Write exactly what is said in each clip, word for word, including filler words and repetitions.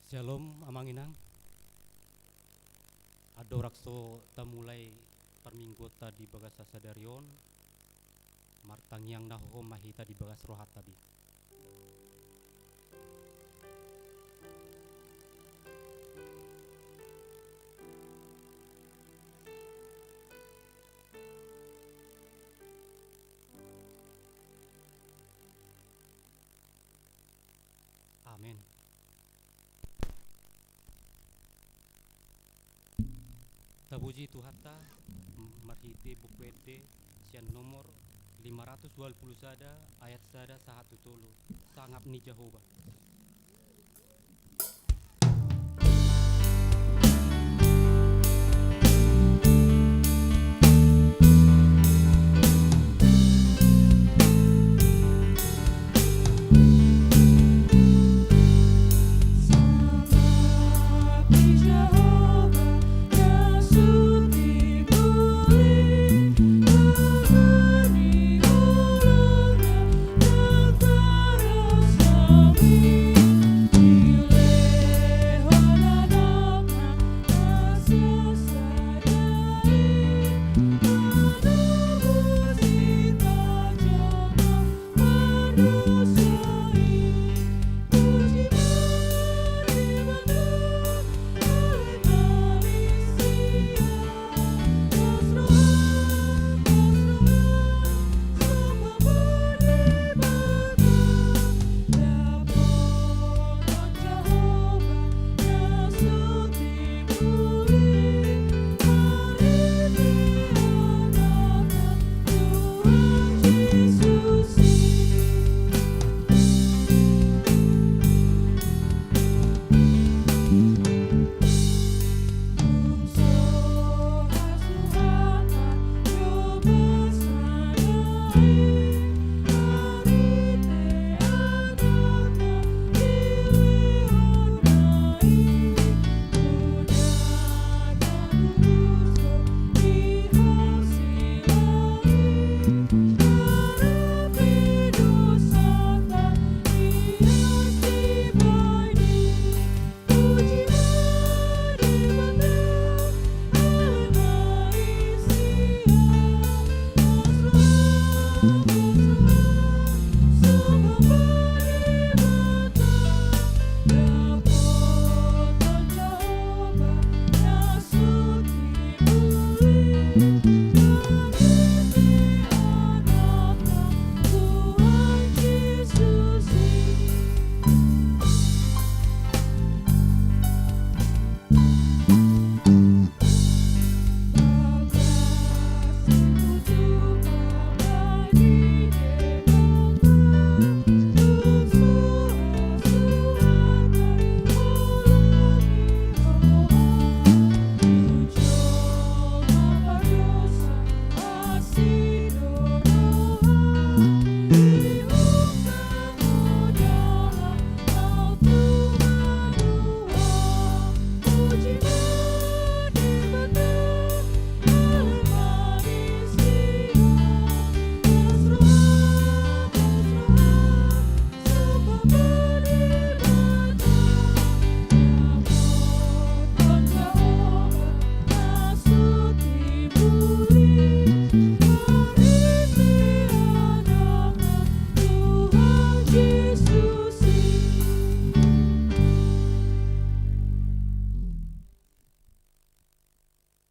Syalom, Amang Inang. Andorang so tamulai parmingguonta di bagasan sadari on, martangiang na hohom ma hita di bagas rohanta be. Amen. Tapuji Tuhanta, m-, marhite Buku Ende sian nomor lima ratus dua puluh sada ayat sada sahat tu tolu, Sangap ni Jahowa.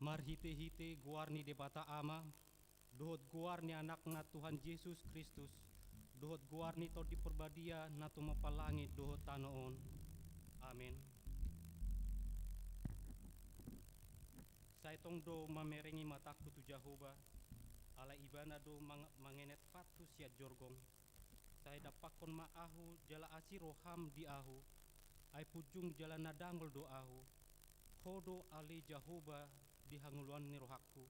Marhitehite goar ni Debata Ama, dohot goar ni Anakna Tuhan Jesus Kristus, dohot goar ni Tondi Parbadia na tumompa langit dohot tano on. Amen. Sai tong do mamereng i matangku tu Jahowa, ala Ibana do mang-, mangenet pathu sian jorgong. Sai dampakkon ma ahu jala asi roham di ahu, ai punjung jala na dangol do ahu. Ho do ale Jahowa di hangoluan ni rohangku,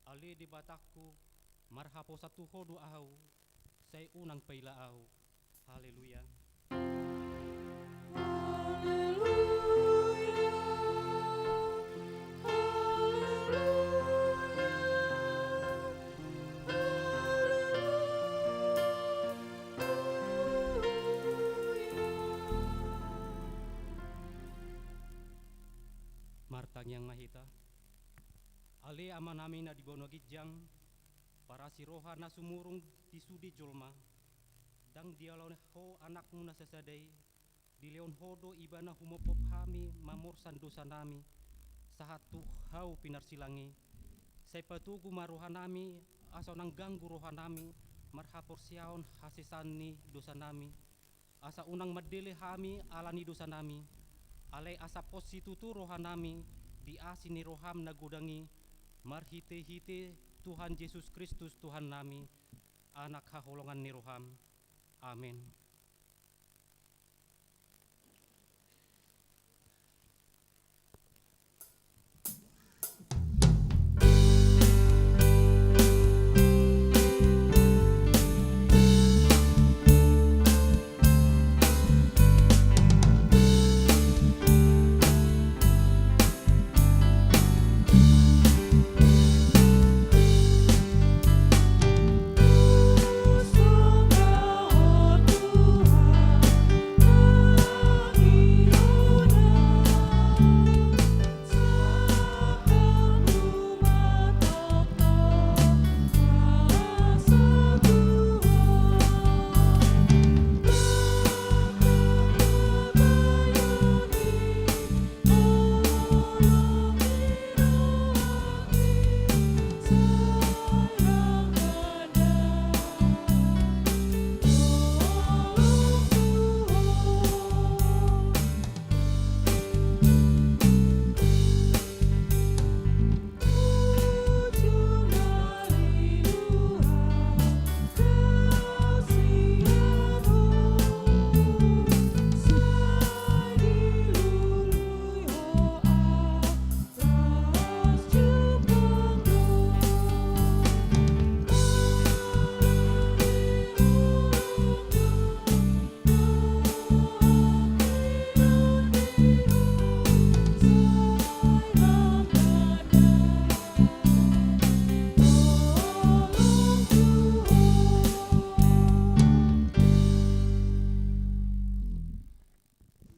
ale Debatangku, marhaposan tu Ho do ahu, sai unang paila ahu. Haleluya. Haleluya. Haleluya. Haleluya. Martangiang ma hita. Ale Amanami na di banua ginjang, parasi roha na sumurung di sude jolma, ndang dialehon Ho Anakmu na sasada i, dilehon Ho do Ibana humophop hami mamorsan dosanami, sahat tu hau pinarsilang i. Sai patogu ma rohanami, asa unang ganggu rohanami marhaporseaon hasesaan ni dosanami, asa unang mandele hami ala ni dosanami, alai asa pos situtu rohanami di asi ni roham na godang i, marhitehite Tuhan Jesus Kristus Tuhannami, Anak haholongan ni roham. Amen.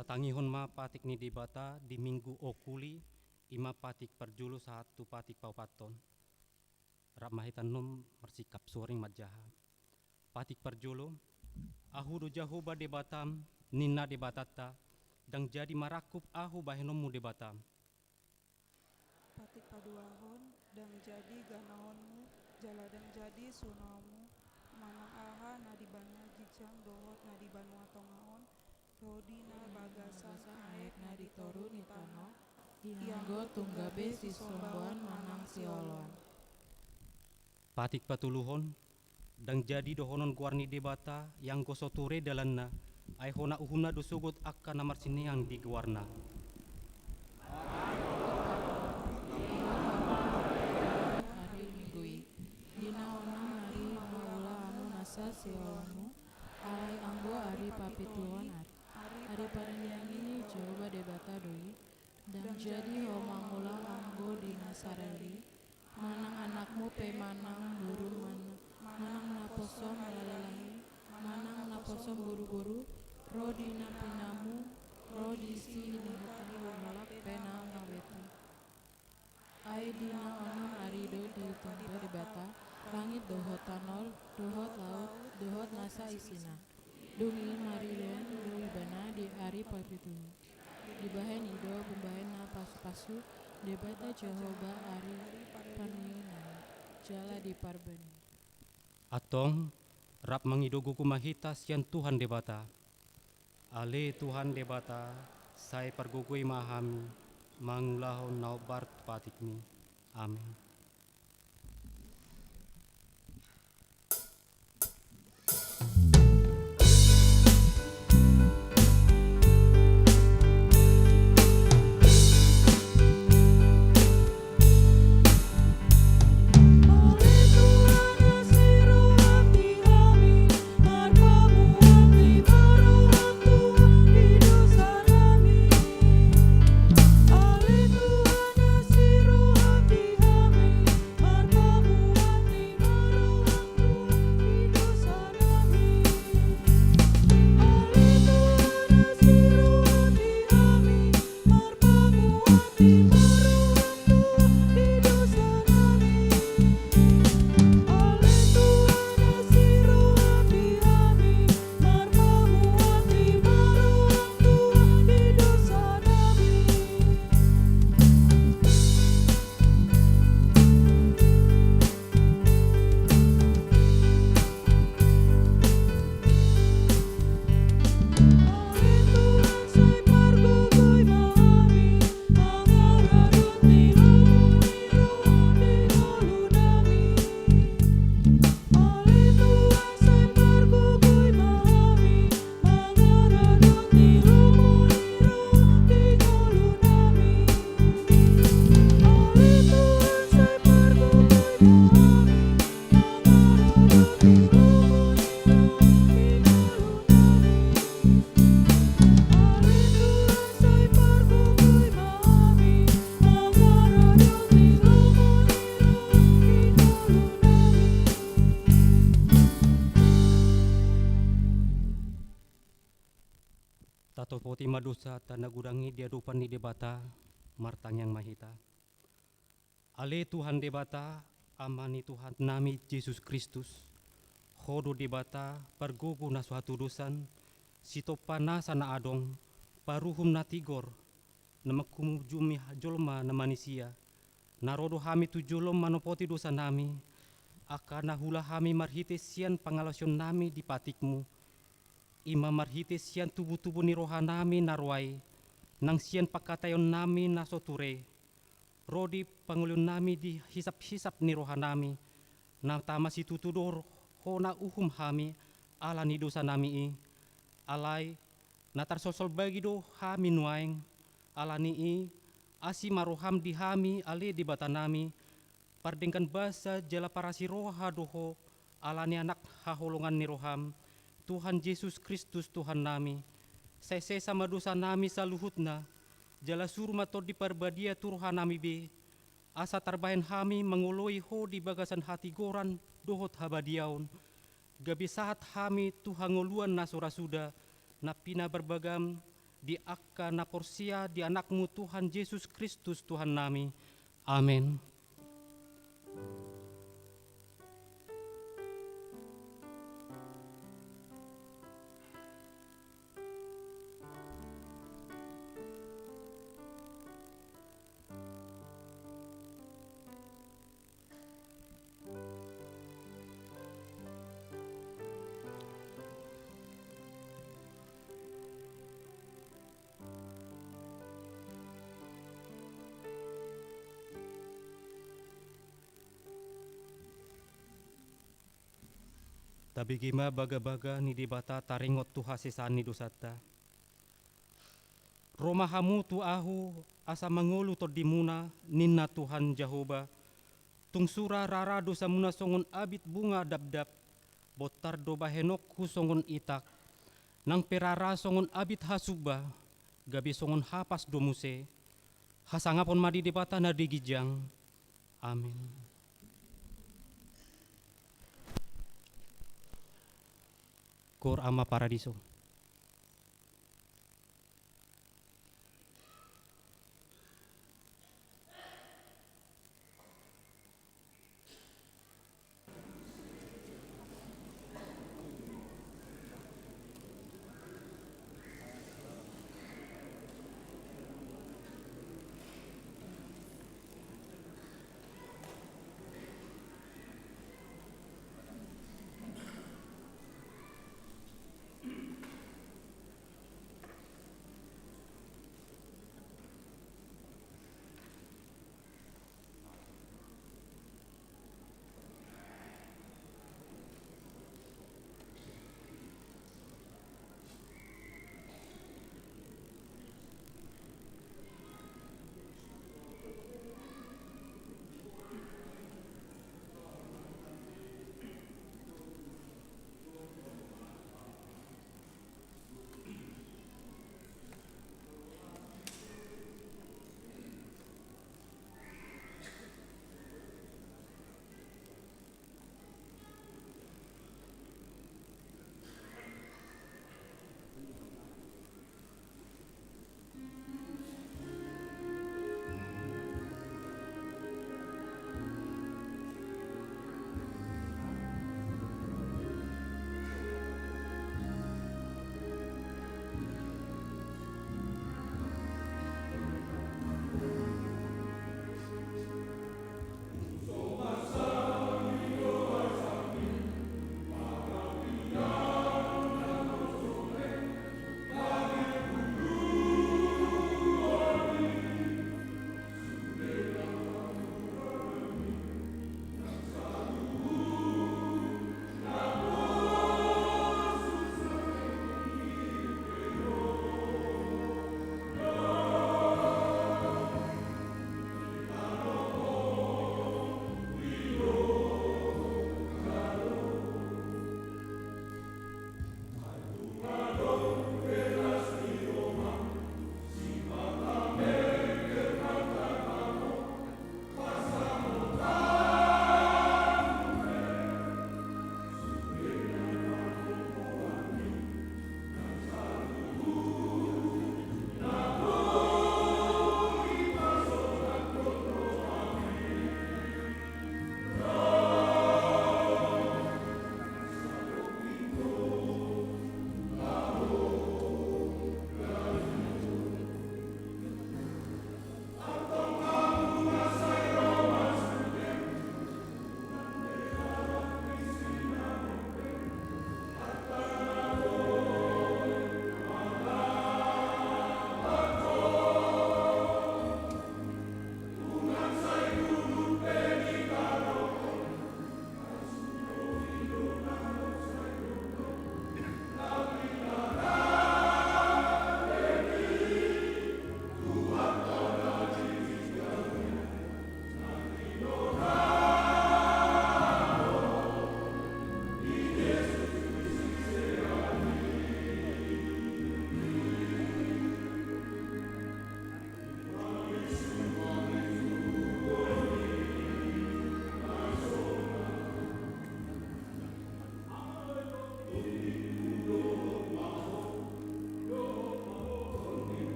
Tatangihon ma patik ni Debata di Minggu Okuli, i ma patik parjolo sahat tu patik paopathon. Rap ma hita annon marsingkap suring manjaha. Patik parjolo, Ahu do Jahowa Debatam, ninna Debatanta, ndang jadi marangkup ahu bahenonmu Debata. Patik paduahon, ndang jadi ganaonmu, jala ndang jadi sunaonmu, manang aha na di banua ginjang dohot na di banua tonga on, ro di na bagasan aek na di toru ni tano, ianggo tung gabe sisombuan manang sioloan. Patik patoluhon, ndang jadi dohonon goar ni Debata, ianggo so ture dalanna, ai hona uhumna do sogot angka na marsineang di goarna. Ari Minggu i, di na onom ari mangula hamu nasa sioloanmu, alai anggo ari papituhon ari. Ari parninnian ni Jahowa Debata do i, ndang jadi ho mangula anggo di na sandiri, manang anakmu pe manang borum, manang naposom lalahi, manang naposom boruboru, ro di na pinamu, ro di si ni huta ni halak pe na mangaweti. Ai di na onom ari do ditimbo Debata langit dohot tano, dohot laut, dohot nasa isina. Dung i marlehon do Ibana di ari papitu. Dibahen i do pambahen na pasupasu Debata Jahowa ari parninnian i, jala diparbani. Antong, rap mangido gogo ma hita sian Tuhan Debata. Ale Tuhan Debata, sai pargogoi ma hami mangulahon na hombar tu patikmi. Amen. Pasaorti ma dosanta na godang i di adopan ni Debata. Martangiang ma hita. Ale Tuhan Debata, Ama ni Tuhannami Jesus Kristus, Ho do Debata pargogo na so hatudosan, sitompa nasa na adong, paruhum na tigor, na manghujumi jolma na manisia, na ro do hami tu jolom manopoti dosanami, angka na huula hami marhite sian pangalaosionnami di patikmu, i ma marhite sian tubutubu ni rohanami na ro ai, nang sian pangkataionnami na so ture, ro di pangolionnami di hisaphisap ni rohanami, na tama situtu do hona uhum hami ala ni dosanami i. Alai, na tarsolsol bagi do hami nuaeng, ala ni i, asi ma roham di hami ale Debatanami, pardenggan basa jala parasi roha do ho, ala ni Anak haholongan ni roham, Tuhan Jesus Kristus Tuhannami. Sai sesa ma dosanami saluhutna, jala suru ma Tondi Parbadia tu rohanami be, asa tarbahen hami mangoloi ho di bagasan hatigoran dohot habadiaon, gabe sahat hami tu hangoluan na so ra suda, na pinabarbagam di angka na porsea di Anakmu Tuhan Jesus Kristus Tuhannami. Amen. Tabege ma bagabaga ni Debata taringot tu hasesaan ni dosanta. Ro ma hamu tu Ahu, asa mangolu tondimuna, ninna Tuhan Jahowa. Tung sura rara dosamuna songon abit bunga dabdab, bontar do bahenonku songon itak, nang pe rara songon abit hasuba, gabe songon hapas do muse. Hasangapon ma di Debata na di ginjang. Amen. Gor Ama Paradiso.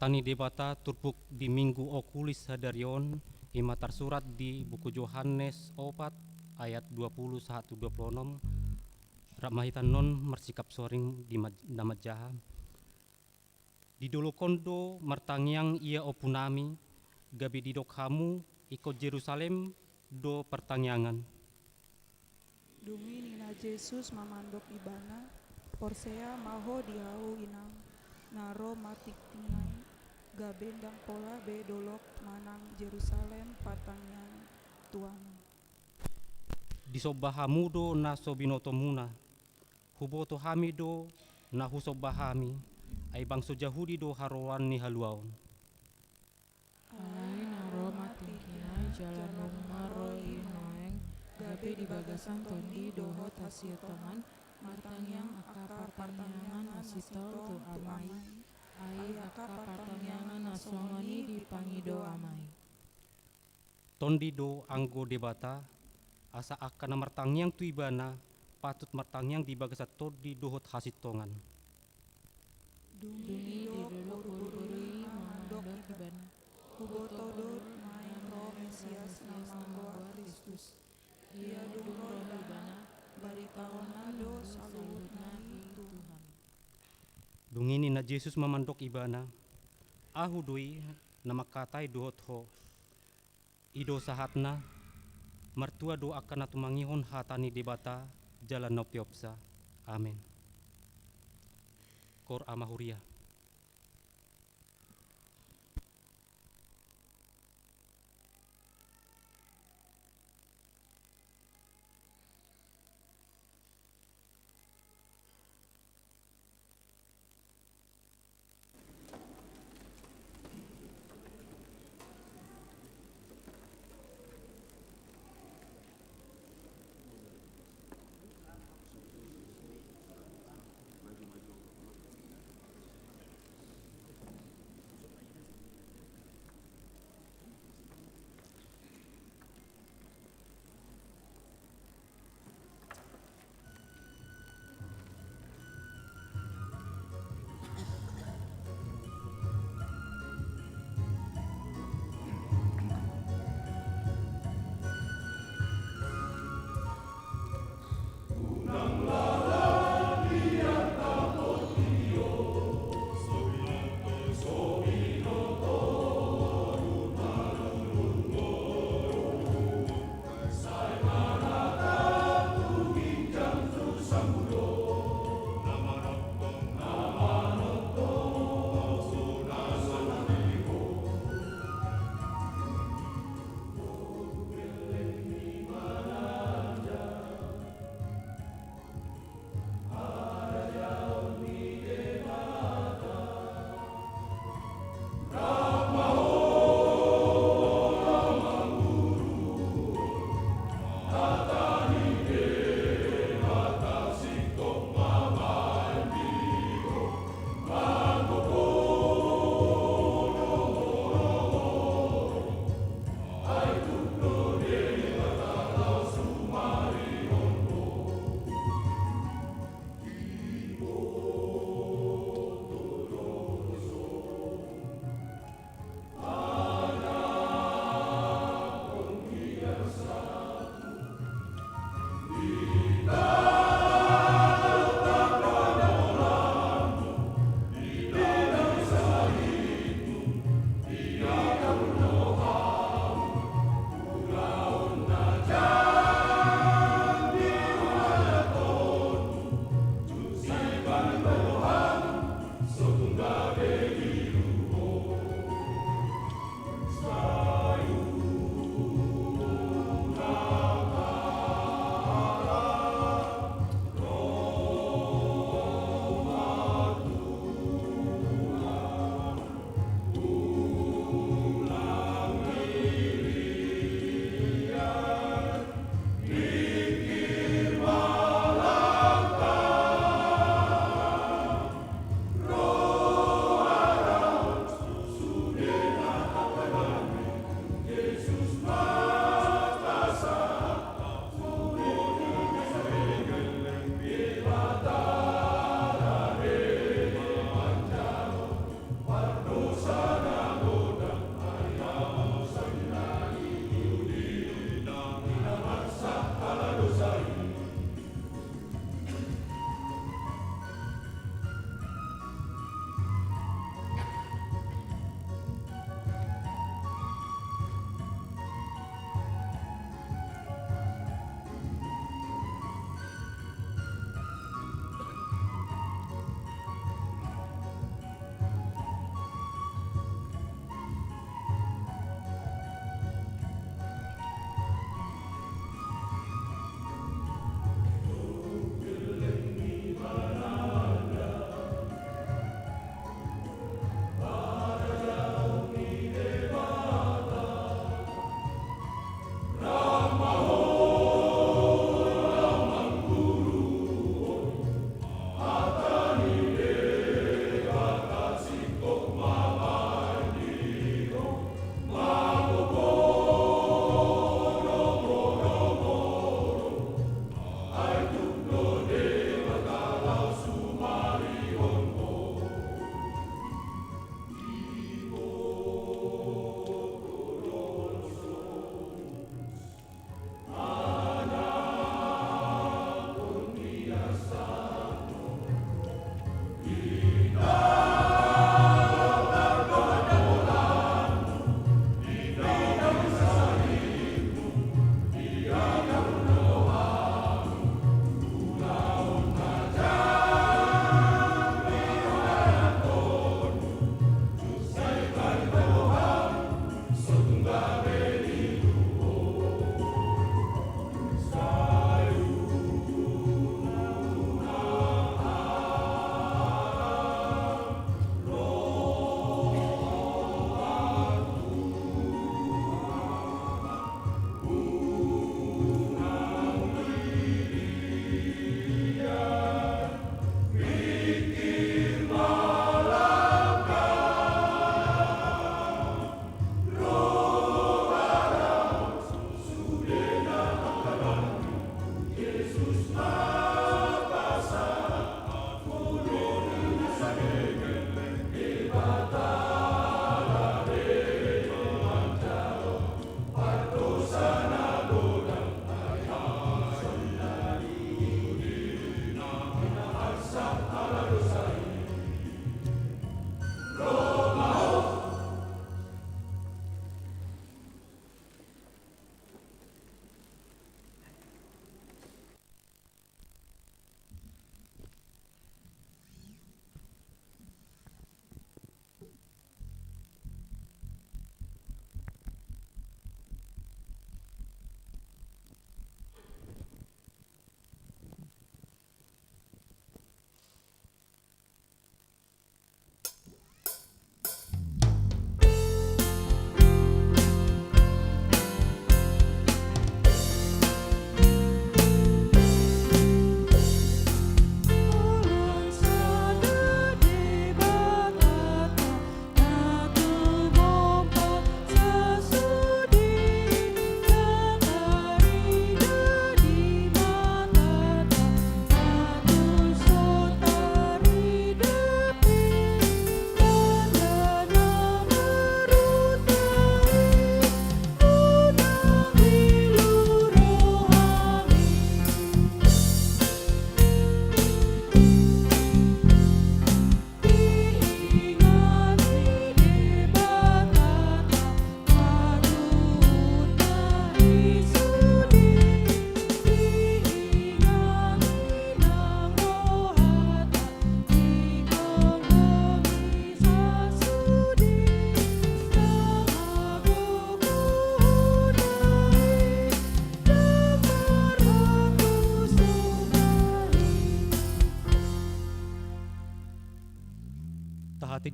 Hata ni Debata turpuk di Minggu Okulis sadari on, i ma tarsurat di buku Johannes opat ayat dua puluh sahat tu dua puluh onom, rap ma hita annon marsikap soring di maj-, na manjaha. Di dolok on do martangiang ia Ompunami, gabe didok hamu, ingkon Jerusalem do partangiangan. Dung i ninna Jesus ma mandok ibana: Porsea ma ho di Ahu, Inang, na ro ma tingki on, gabe ndang pola be dolok manang Jerusalem partangiangan tu Ahu. Disomba hamu do na so binotomuna. Huboto hami do na husomba hami, ai bangso Jahudi do haroroan ni haluaon. Alai na ro ma tingki on jala nunga ro i nuaeng, gabe di bagasan tondi dohot hasintongan, martangiang angka partangiangan na sintong tu Ama i, ai angka partangiangan na songon i dipangido Ama i. Tondi do anggo Debata, asa angka na martangiang tu Ibana patut martangiang di bagasan tondi dohot hasintongan. Dung i didok boru-boru i ma mandok ibana: Huboto do nuaeng ro Mesias na margoar Kristus. Ia dung ro ibana, baritahonon do saluhutna i tu hami. Dung i ninna Jesus ma mandok ibana: Ahu do i na mangkatai dohot ho. I do sahatna. Martua do angka na tumangihon hata ni Debata jala na umpeopsa. Amen. Koor, Ama Huria.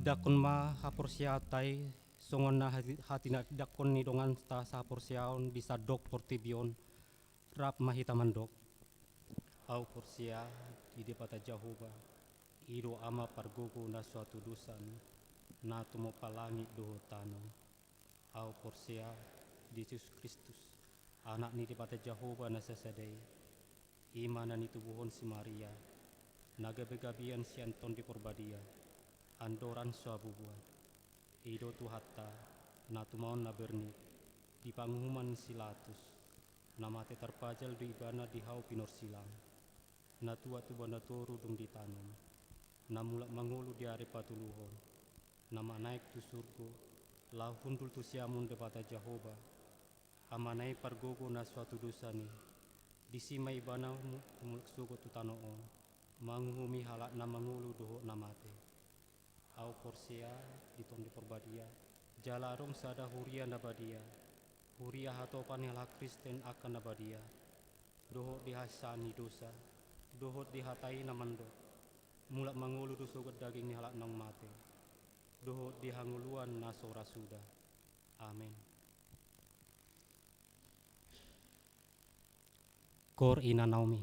Didangkon ma haporseaonta i, songon na hati-, hatinadangkon ni donganta sahaporseaon di sandok portibi on, rap ma hita mandok. Au porsea di Debata Jahowa, i do Ama pargogo na so hatudosan, na tumompa langit dohot tano. Au porsea di Jesus Kristus, Anak ni Debata Jahowa na sasada i, i ma na nitubuhon si Maria, na gabe gabean sian Tondi Porbadia, andorang so habubuan. I do Tuhanta, na tumaon na bernit, di panguhuman si Latus, na mate tarpajal do ibana di hau pinorsilang, na tua tu bana toru dung ditanom, na mulak mangolu di ari patoluhon, na manaek tu surgo, laho hundul tu siamun Debata Jahowa, Amana i pargogo na so hatudosan i, disi ma ibana mu-, mulak sogot tu tano on, manguhumi halak na mangolu dohot na mate. Au porsea di Tondi Porbadia, jala adong sada huria na badia, huria hatopan ni halak Kristen angka na badia, dohot di hasesaan ni dosa, dohot di hata i na mandok, mulak mangolu do sogot daging ni halak naung mate, dohot di hangoluan na so ra suda. Amen. Koor ina Naomi.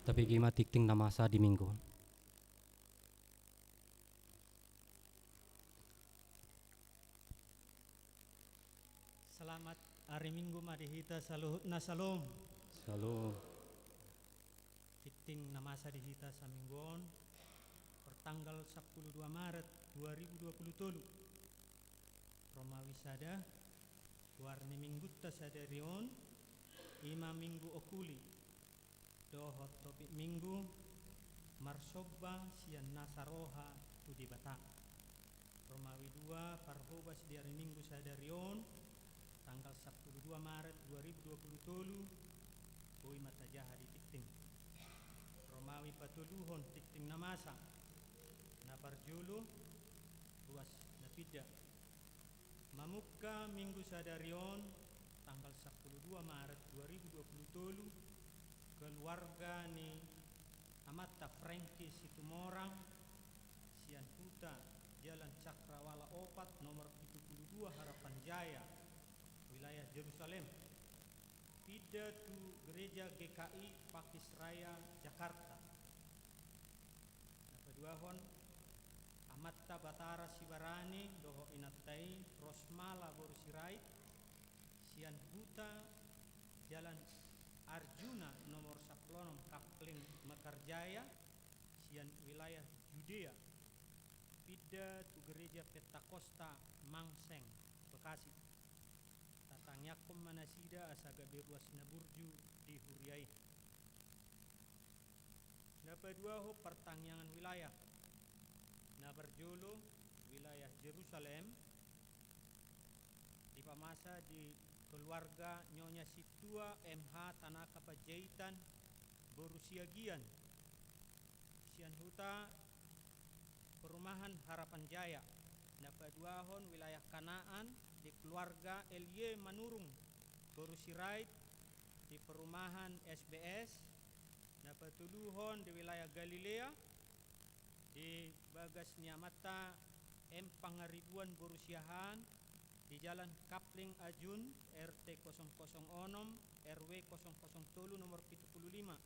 Tabege ma tingting na masa di Minggu on. Selamat ari Minggu ma di hita saluhutna, Syalom. Syalom. Tingting na masa di hita saminggu on, pertanggal sampulu dua Maret dua ribu dua pulu tolu. Romawi sada, goar ni Minggunta sadari on, i ma Minggu Okuli. Dohot topik Minggu, marsomba sian nasa roha tu Debata. Romawi dua, parhobas di ari Minggu sadari on, tanggal sampulu dua Maret dua ribu dua pulu tolu, boi ma tajaha di tingting. Romawi patoluhon tingting na masa, na parjolo, ruas na pinda. Mamungka Minggu sadari on, tanggal sampulu dua Maret dua ribu dua pulu tolu, keluarga ni amanta Frengki Situmorang, sian huta Jalan Cakrawala opat, nomor pitu pulu dua, Harapan Jaya, wilayah Jerusalem, pinda tu Gereja G K I Pakis Raya, Jakarta. Na paduahon, amanta Batara Sibarani dohot inanta i, Rosmala boru Sirait, sian huta Jalan Arjuna nomor sampulu onom, Kapling, Mekar Jaya, sian wilayah Judea, pinda tu Gereja Pentakosta Mangseng, Bekasi. Tatangiangkon ma nasida asa gabe ruas na burju di huria i. Na paduahon, partangiangan wilayah. Na parjolo, wilayah Jerusalem, dipamasa di keluarga Nyonya Sintua M H Tanaka Panjaitan boru Siagian, sian huta perumahan Harapan Jaya. Na paduahon, wilayah Kanaan, di keluarga Elie Manurung boru Sirait, di perumahan S B S. Na patoluhon, di wilayah Galilea, di bagas ni amanta M Pangaribuan boru Siahaan, di Jalan Kapling Ajun, R T kosong kosong onom, R W kosong kosong tolu, nomor pitu pulu lima,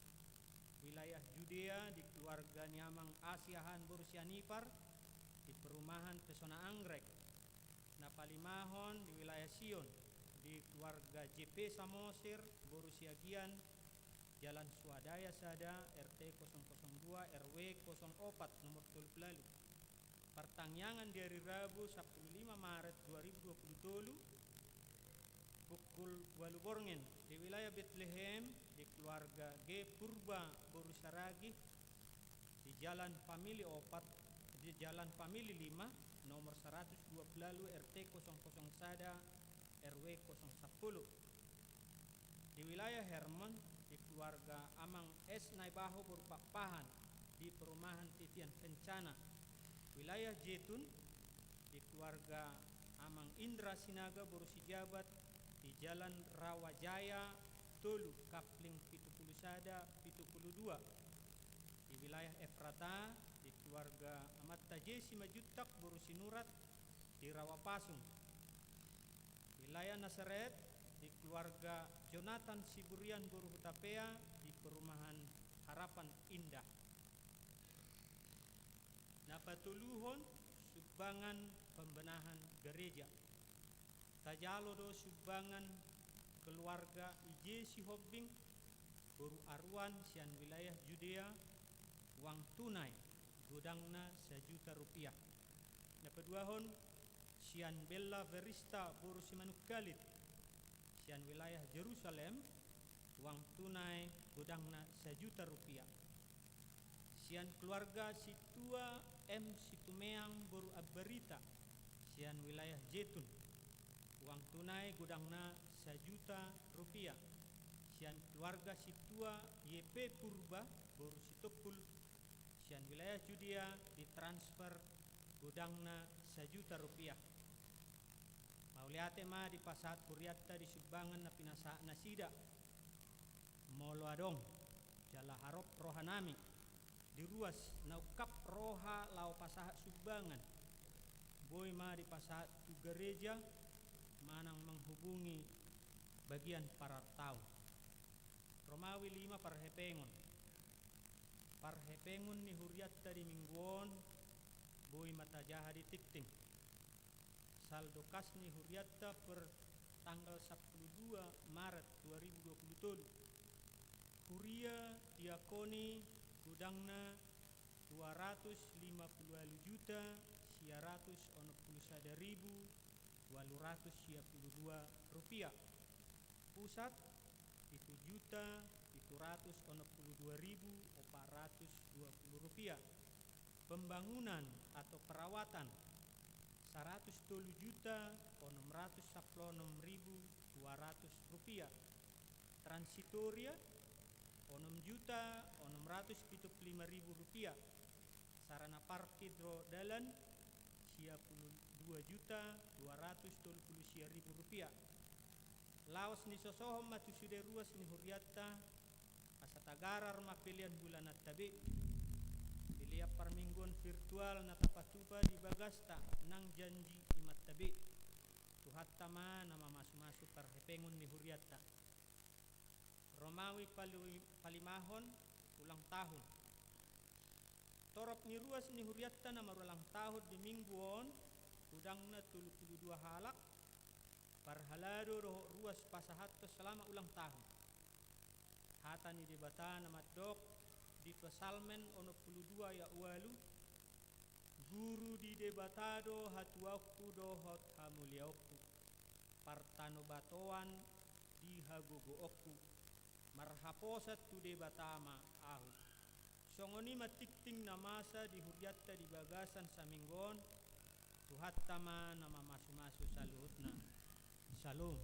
wilayah Judea, di keluarga ni amang A Siahaan boru Sianipar, di perumahan Pesona Anggrek. Na palimahon, di wilayah Sion, di keluarga J P Samosir boru Siagian, Jalan Swadaya sada, R T kosong kosong dua, R W kosong opat, nomor tolu pulu ualu. Partangiangan di ari Rabu sampulu lima Maret dua ribu dua pulu tolu, pukul ualu borngin, di wilayah Betlehem, di keluarga G Purba boru Saragih, di Jalan Famili opat, di Jalan Famili lima, nomor saratus dua pulu ualu, R T kosong kosong sada, R W kosong sampulu. Di wilayah Hermon, di keluarga amang S Naibaho boru Pakpahan, di perumahan Titian Kencana. Wilayah Jetun, di keluarga amang Indra Sinaga boru Sijabat, di Jalan Rawa Jaya tolu, Kapling pitu pulu sada, pitu pulu dua. Di wilayah Efrata, di keluarga amanta J Simanjuntak boru Sinurat, di Rawa Pasung. Wilayah Nasaret, di keluarga Jonathan Siburian boru Hutapea, di perumahan Harapan Indah. Na patoluhon, sumbangan pembenahan gereja. Tajalo do sumbangan keluarga I J Sihombing boru Aruan sian wilayah Judea, uang tunai godangna sajuta rupiah. Na paduahon, sian Bella Verista boru Simanungkalit, sian wilayah Jerusalem, uang tunai godangna sajuta rupiah. Sian keluarga Sintua M Situmeang boru Ambarita, sian wilayah Jetun, uang tunai godangna sajuta rupiah. Sian keluarga Sintua Y P Purba boru Sitompul, sian wilayah Judea, ditransfer godangna sajuta rupiah. Mauliate ma dipasahat hurianta di sumbangan na pinasahat nasida. Molo adong jala harop rohanami di ruas na ungkap roha laho pasahat sumbangan, boi ma dipasahat tu gareja manang manghubungi bagian parartaon. Romawi lima, parhepengon. Parhepengon ni hurianta di minggu on, boi ma tajaha di tingting. Saldo kas ni hurianta per tanggal sampulu dua Maret dua ribu dua pulu tolu. Huria diakoni godangna dua ratus lima pulu ualu juta sia ratus onom pulu sada ribu ualu ratus sia pulu dua rupiah. Pusat, pitu juta pitu ratus onom pulu dua ribu opat ratus dua pulu rupiah. Pembangunan atau perawatan, saratus tolu juta onom ratus sampulu onom ribu dua ratus rupiah. Transitoria, onom juta onom ratus pitu pulu lima ribu rupiah. Sarana parkir dohot dalan, sia pulu dua juta dua ratus tolu pulu sia ribu rupiah. Laos nisosohon ma tu sude ruas ni hurianta, asa tagarar ma pelean bulananta be. Pelean parmingguon virtual na tapatupa di bagasta nang janji imanta be. Tuhanta ma na mamasumasu parhepengon ni hurianta. Romawi pali-, palimahon, ulang tahun. Torop ni ruas ni hurianta na marulang tahun di minggu on, godangna tolu pulu dua halak, parhalado dohot ruas pasahathon selamat ulang tahun. Hata ni Debata na mandok di Psalmen onom pulu dua ayat ualu, Guru di Debata do hatuaonku dohot hamuliaonku, partanobatoan di hagogoonku, marhaposan tu Debata ma ahu. Songon i ma tingting na masa di hurianta di bagasan saminggu on, Tuhanta ma na mamasumasu saluhutna. Syalom.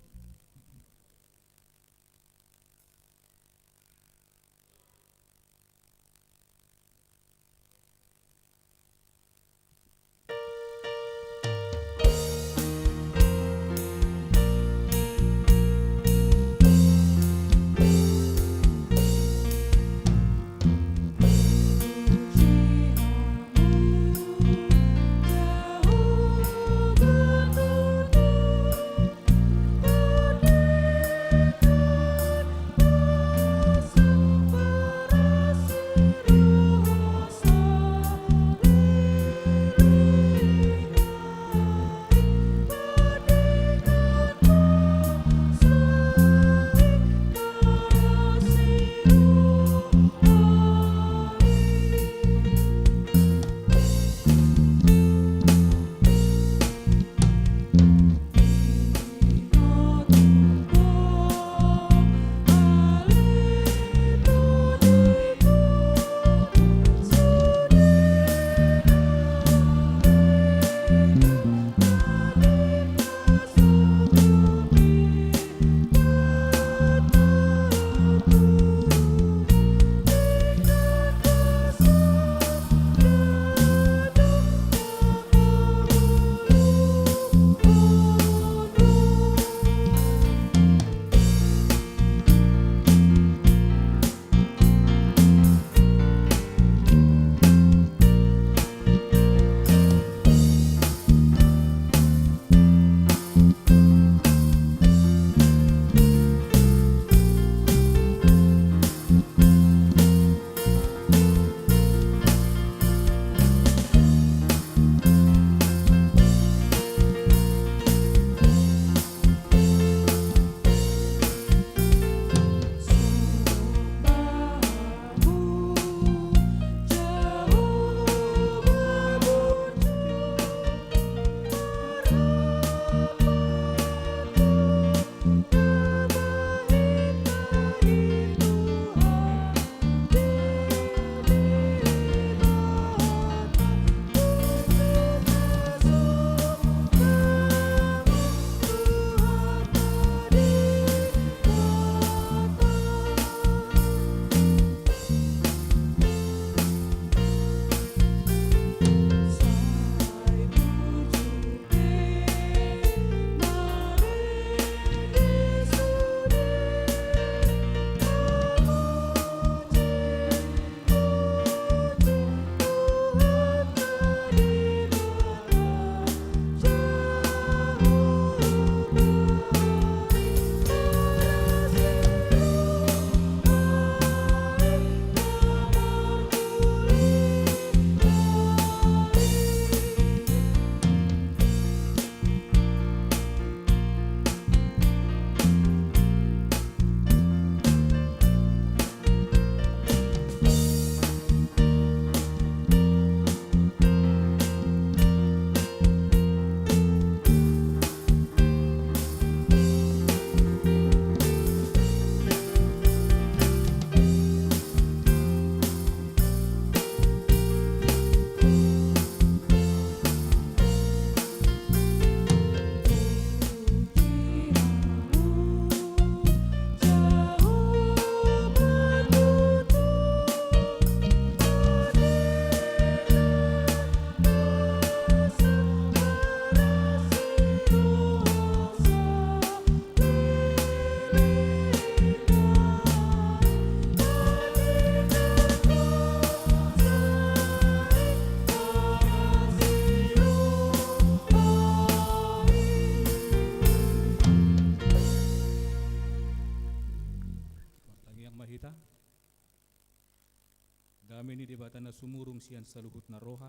Dame ni Debata na sumurung sian saluhutna roha,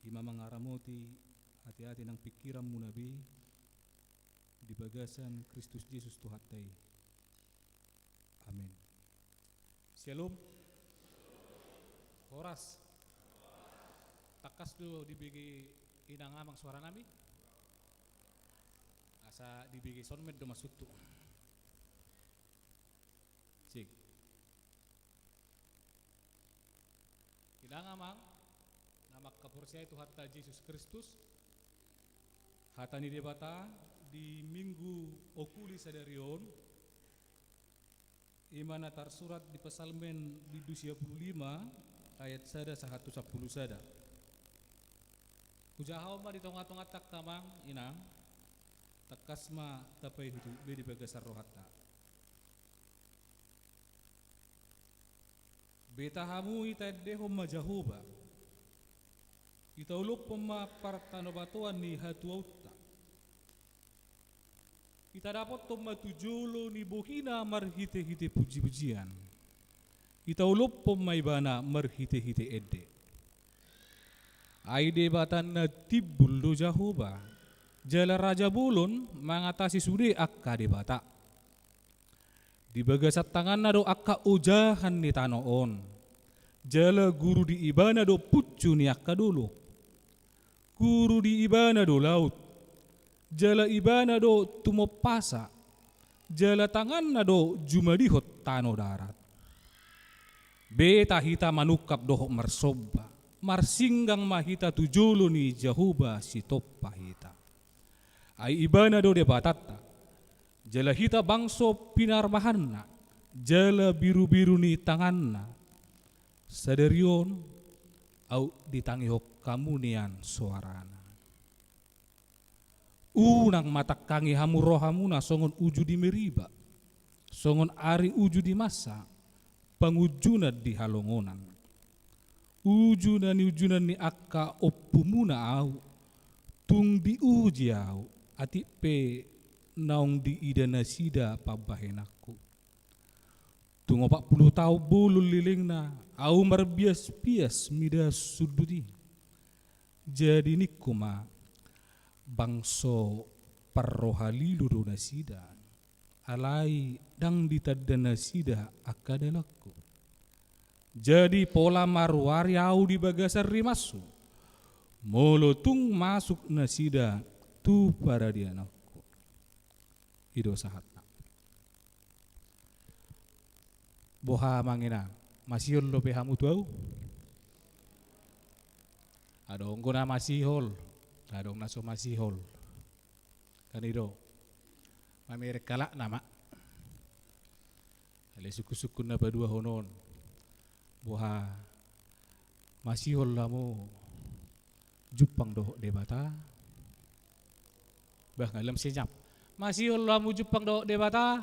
i ma mangaramoti ateate nang pingkiranmuna be di bagasan Kristus Jesus Tuhanta i. Amen. Syalom. Horas. Tangkas do dibege inang amang soaranami? Asa dibege songon i do maksudhu. Sik. Inang amang na mangkaporseai Tuhanta Jesus Kristus, hata ni Debata di Minggu Okuli sadari on, i ma na tarsurat di Psalmen bindu sia pulu lima ayat sada sahat tu sampulu sada. Hujahahon ma di tongatonganta angka amang inang, tangkas ma tapaihut be di bagasan rohanta. Beta hamu, itaendehon ma Jahowa, itaulomhon ma partanobatoan ni hatuaonta. Itadapothon ma tu jolo ni bohina marhitehite pujipujian. Itaulomhon ma ibana marhitehite ende. Ai Debata na timbul do Jahowa, jala raja bolon mangatasi sude angka debata. Di bagasan tanganna do angka ojahan ni tano on, jala guru di ibana do puncu ni angka dolok. Guru di ibana do laut, jala ibana do tumompasa, jala tanganna do jumadihon tano darat. Beta hita manungkap dohot marsomba, marsinggang ma hita tu jolo ni Jahowa sitompa hita. Ai ibana do Debatanta, jala hita bangso pinarbahanna, jala birubiru ni tanganna. Sadari on, aut ditangihon hamu nian soarana. Unang ma tangkangi hamu rohamuna songon uju di Meriba, songon ari uju di Massa, pangunjunan di halongonan. Uju na niunjunan ni angka ompumuna ahu, tung diuji ahu, atik pe naung diida nasida pambahenanku. Tung opat pulu taon bolon lelengna, ahu marbiasbias mida sundut i. Jadi ningku ma, bangso parrohalilu do nasida, alai ndang ditanda nasida angka dalanku. Jadi pola maruari ahu di bagasan rimashu, molo tung masuk nasida tu paradianonku. I do sahatna. Boha amang inang, masihol dope hamu tu ahu? Adong do na masihol, adong na so masihol. Kan i do, mamereng halakna ma. Alai sungkunsungkun na paduahon on, boha masihol hamu jumpang dohot Debata? Bah, nga lam senyap. Masihol hamu jumpang dohot Debata?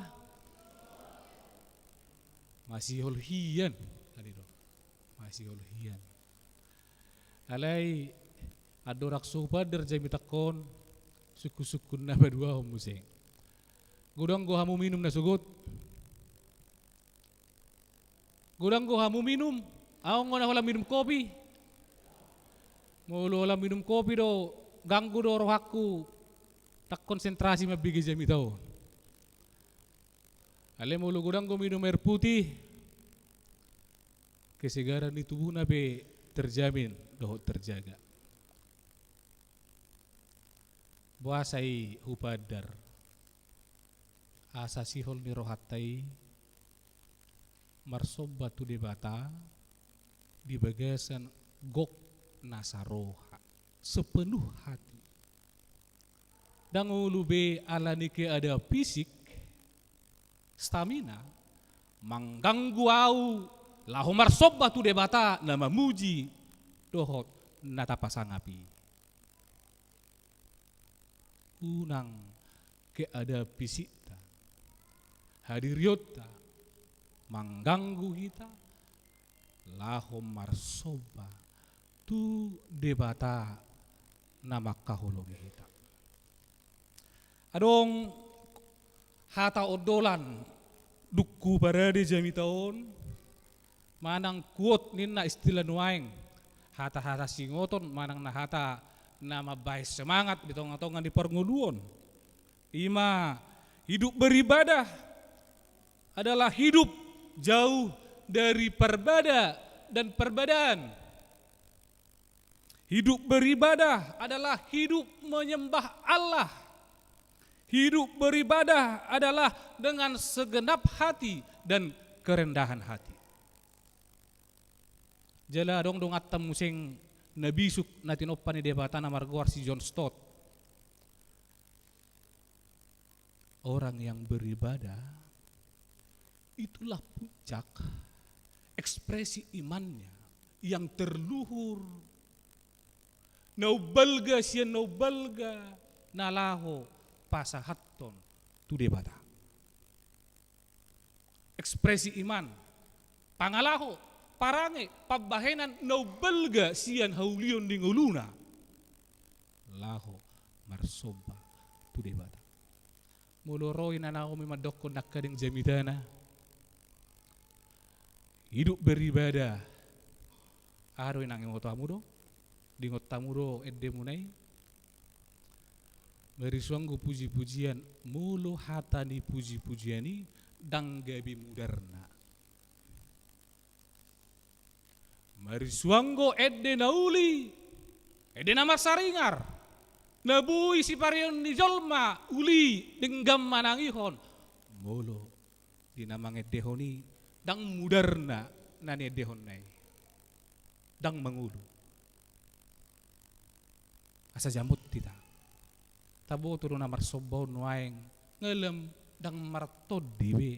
Masihol hian. Tadi do. Masihol hian. Alai andorang so hupaandar jamitangkon, sungkunsungkun na paduahon muse. Godang do hamu minum na sogot? Godang do hamu minum? Ahu nga na holan minum kopi. Molo holan minum kopi do, ganggu do rohangku, ndang konsentrasi mambege jamita on. Alai molo godang do minum air putih, kesegaran ni tubuhna pe terjamin dohot terjaga. Boasa i hupaandar? Asa sihol ni rohanta i marsomba tu Debata di bagasan gok na saroha, sepenuh hati. Ndang olo be ala ni keadaan fisik, stamina, mangganggu ahu laho marsomba tu Debata na mamuji dohot na tapasangap i. Unang keadaan fisikta, hadirionta mangganggu hita laho marsomba tu Debata na mangkaholongi hita. Adong hata ondolan dung huparade jamita on, Manang quote ninna istilah nuaeng, hata-hata singoton manang na hata na mambahen semangat di tonga-tonga ni parngoluon. Ima, hidup beribadah adalah hidup jauh dari perbada dan perbadaan. Hidup beribadah adalah hidup menyembah Allah. Hidup beribadah adalah dengan segenap hati dan kerendahan hati. Jala adong dongantam muse na bisuk na tinompa ni Debata na margoar si John Stott. Orang yang beribadah, itulah puncak ekspresi imannya yang terluhur. Na umbalga sian na umbalga na laho pasahathon tu Debata. Ekspresi iman, pangalaho, parange, pambahenan na umbalga sian haulion ni ngoluna laho marsomba tu Debata. Molo ro inanami mandokkon nangkaning jamitana, hidup beribadah. Aha do inang, ingot hamu do? Diingot hamu do endemuna i? Marisuang do puji-pujian, molo hata ni puji-pujian i ndang gabe mudarna. Marisuang do ende na uli, ende na marsaringar, na boi sipareon ni jolma uli denggan manangihon. Molo di na mangendehon i ndang mudarna na niendehonna i, ndang mangolu. Asa jamot hita. Taboto do na marsomba on nuaeng, nga lam ndang martondi be.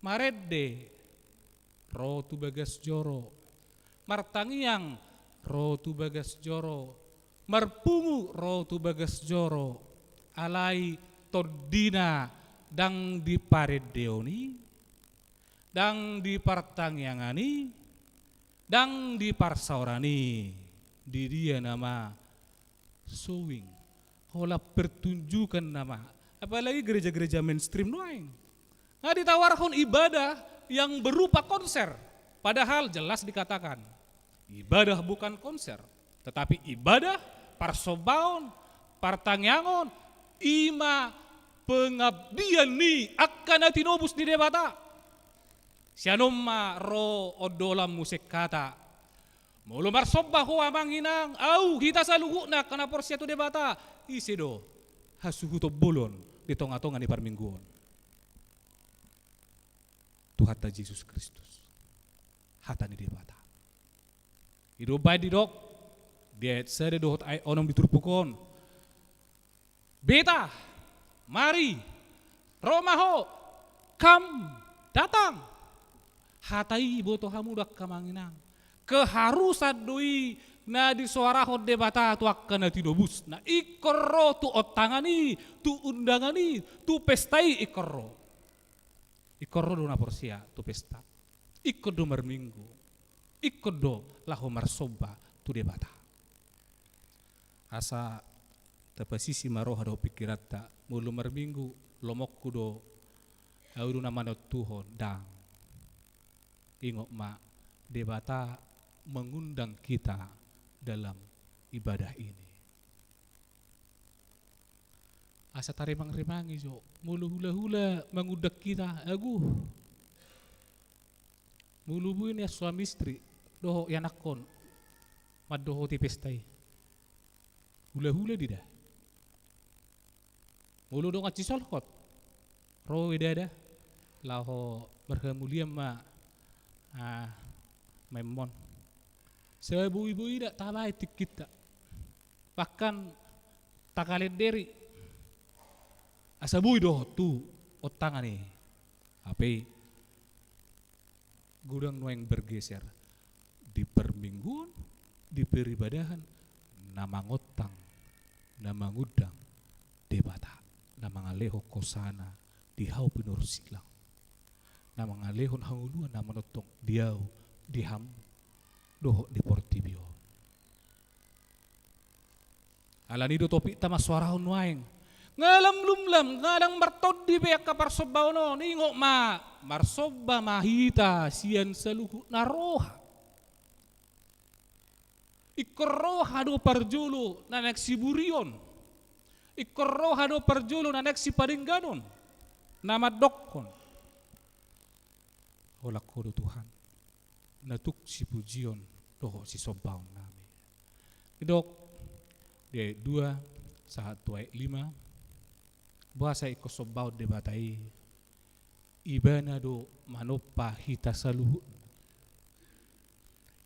Marende ro tu bagas joro, martangiang ro tu bagas joro, marpungu ro tu bagas joro, alai tondina ndang di parendeon i, ndang di partangiangan i, ndang di parsaoran i. Di dia nama showing, holan pertunjukan nama. Apalagi gereja-gereja mainstream nuaeng, nga ditawarhon ibadah yang berupa konser. Padahal jelas dikatakan, ibadah bukan konser, tetapi ibadah, parsombaon, partangiangon, ima pengabdian ni angka na tinobus ni Debata. Sian on ma ro ondolan muse hata. Molo marsomba ho amang inang, ahu, hita saluhutna angka na porsea tu Debata, ise do hasuhuton bolon di tonga-tonga ni parmingguon? Tuhanta Jesus Kristus, hata ni Debata. I do umbahen didok di ayat sada dohot ayat onom di turpuk on. Beta, mari, ro ma ho, come, datang. Hata i boto hamu do angka amang inang, keharusan do i na disoarahon Debata tu angka na tinobusna. Ingkon ro tu ontangan i, tu undangan i, tu pesta i ingkon ro. Ingkon ro do na porsea tu pesta. Ingkon do marminggu. Ingkon do laho marsomba tu Debata. Asa tapasisi ma roha dohot pingkiranta, molo marminggu lomoku do, ahu do na manontuhon, ndang. Ingot ma, Debata mengundang kita dalam ibadah ini. Asa taremang-remangi jo, molo hula-hula mangundang hita, agu. Molo boi nian suami istri dohot ianakhon mandohoti pesta i, hula-hula do i da. Molo dongan sisolhot, ro i da da, laho marhamulian ma, ah, maenmon. Saboi-boi da tabaen tingkinta. Bahkan takalenderi asa boi dohot tu ontangan i. Hape godang nuaeng bergeser di parmingguon, di peribadahan, na mangontang, na mangundang Debata, na mangalehon hosana di hau pinursilang, na mangalehon hangoluan na manongtong di ahu, di hamu, dohot di portibi on. Alani do topikta mansoarahon nuaeng, Nga lam lumlam, nga dang martondi be angka parsombaon on, ingot ma, marsomba ma hita sian saluhut na roha. Ingkon roha do parjolo na naeng siburion. Ingkon roha do parjolo na naeng sipadengganon. Na mandokkon. Holan Ho do Tuhan. Na tuk sipujion dohot sisombaon nami. Didok di ayat dua sahat tu ayat lima. Boasa ingkon sombaon Debata i? Ibana do manompa hita saluhutna.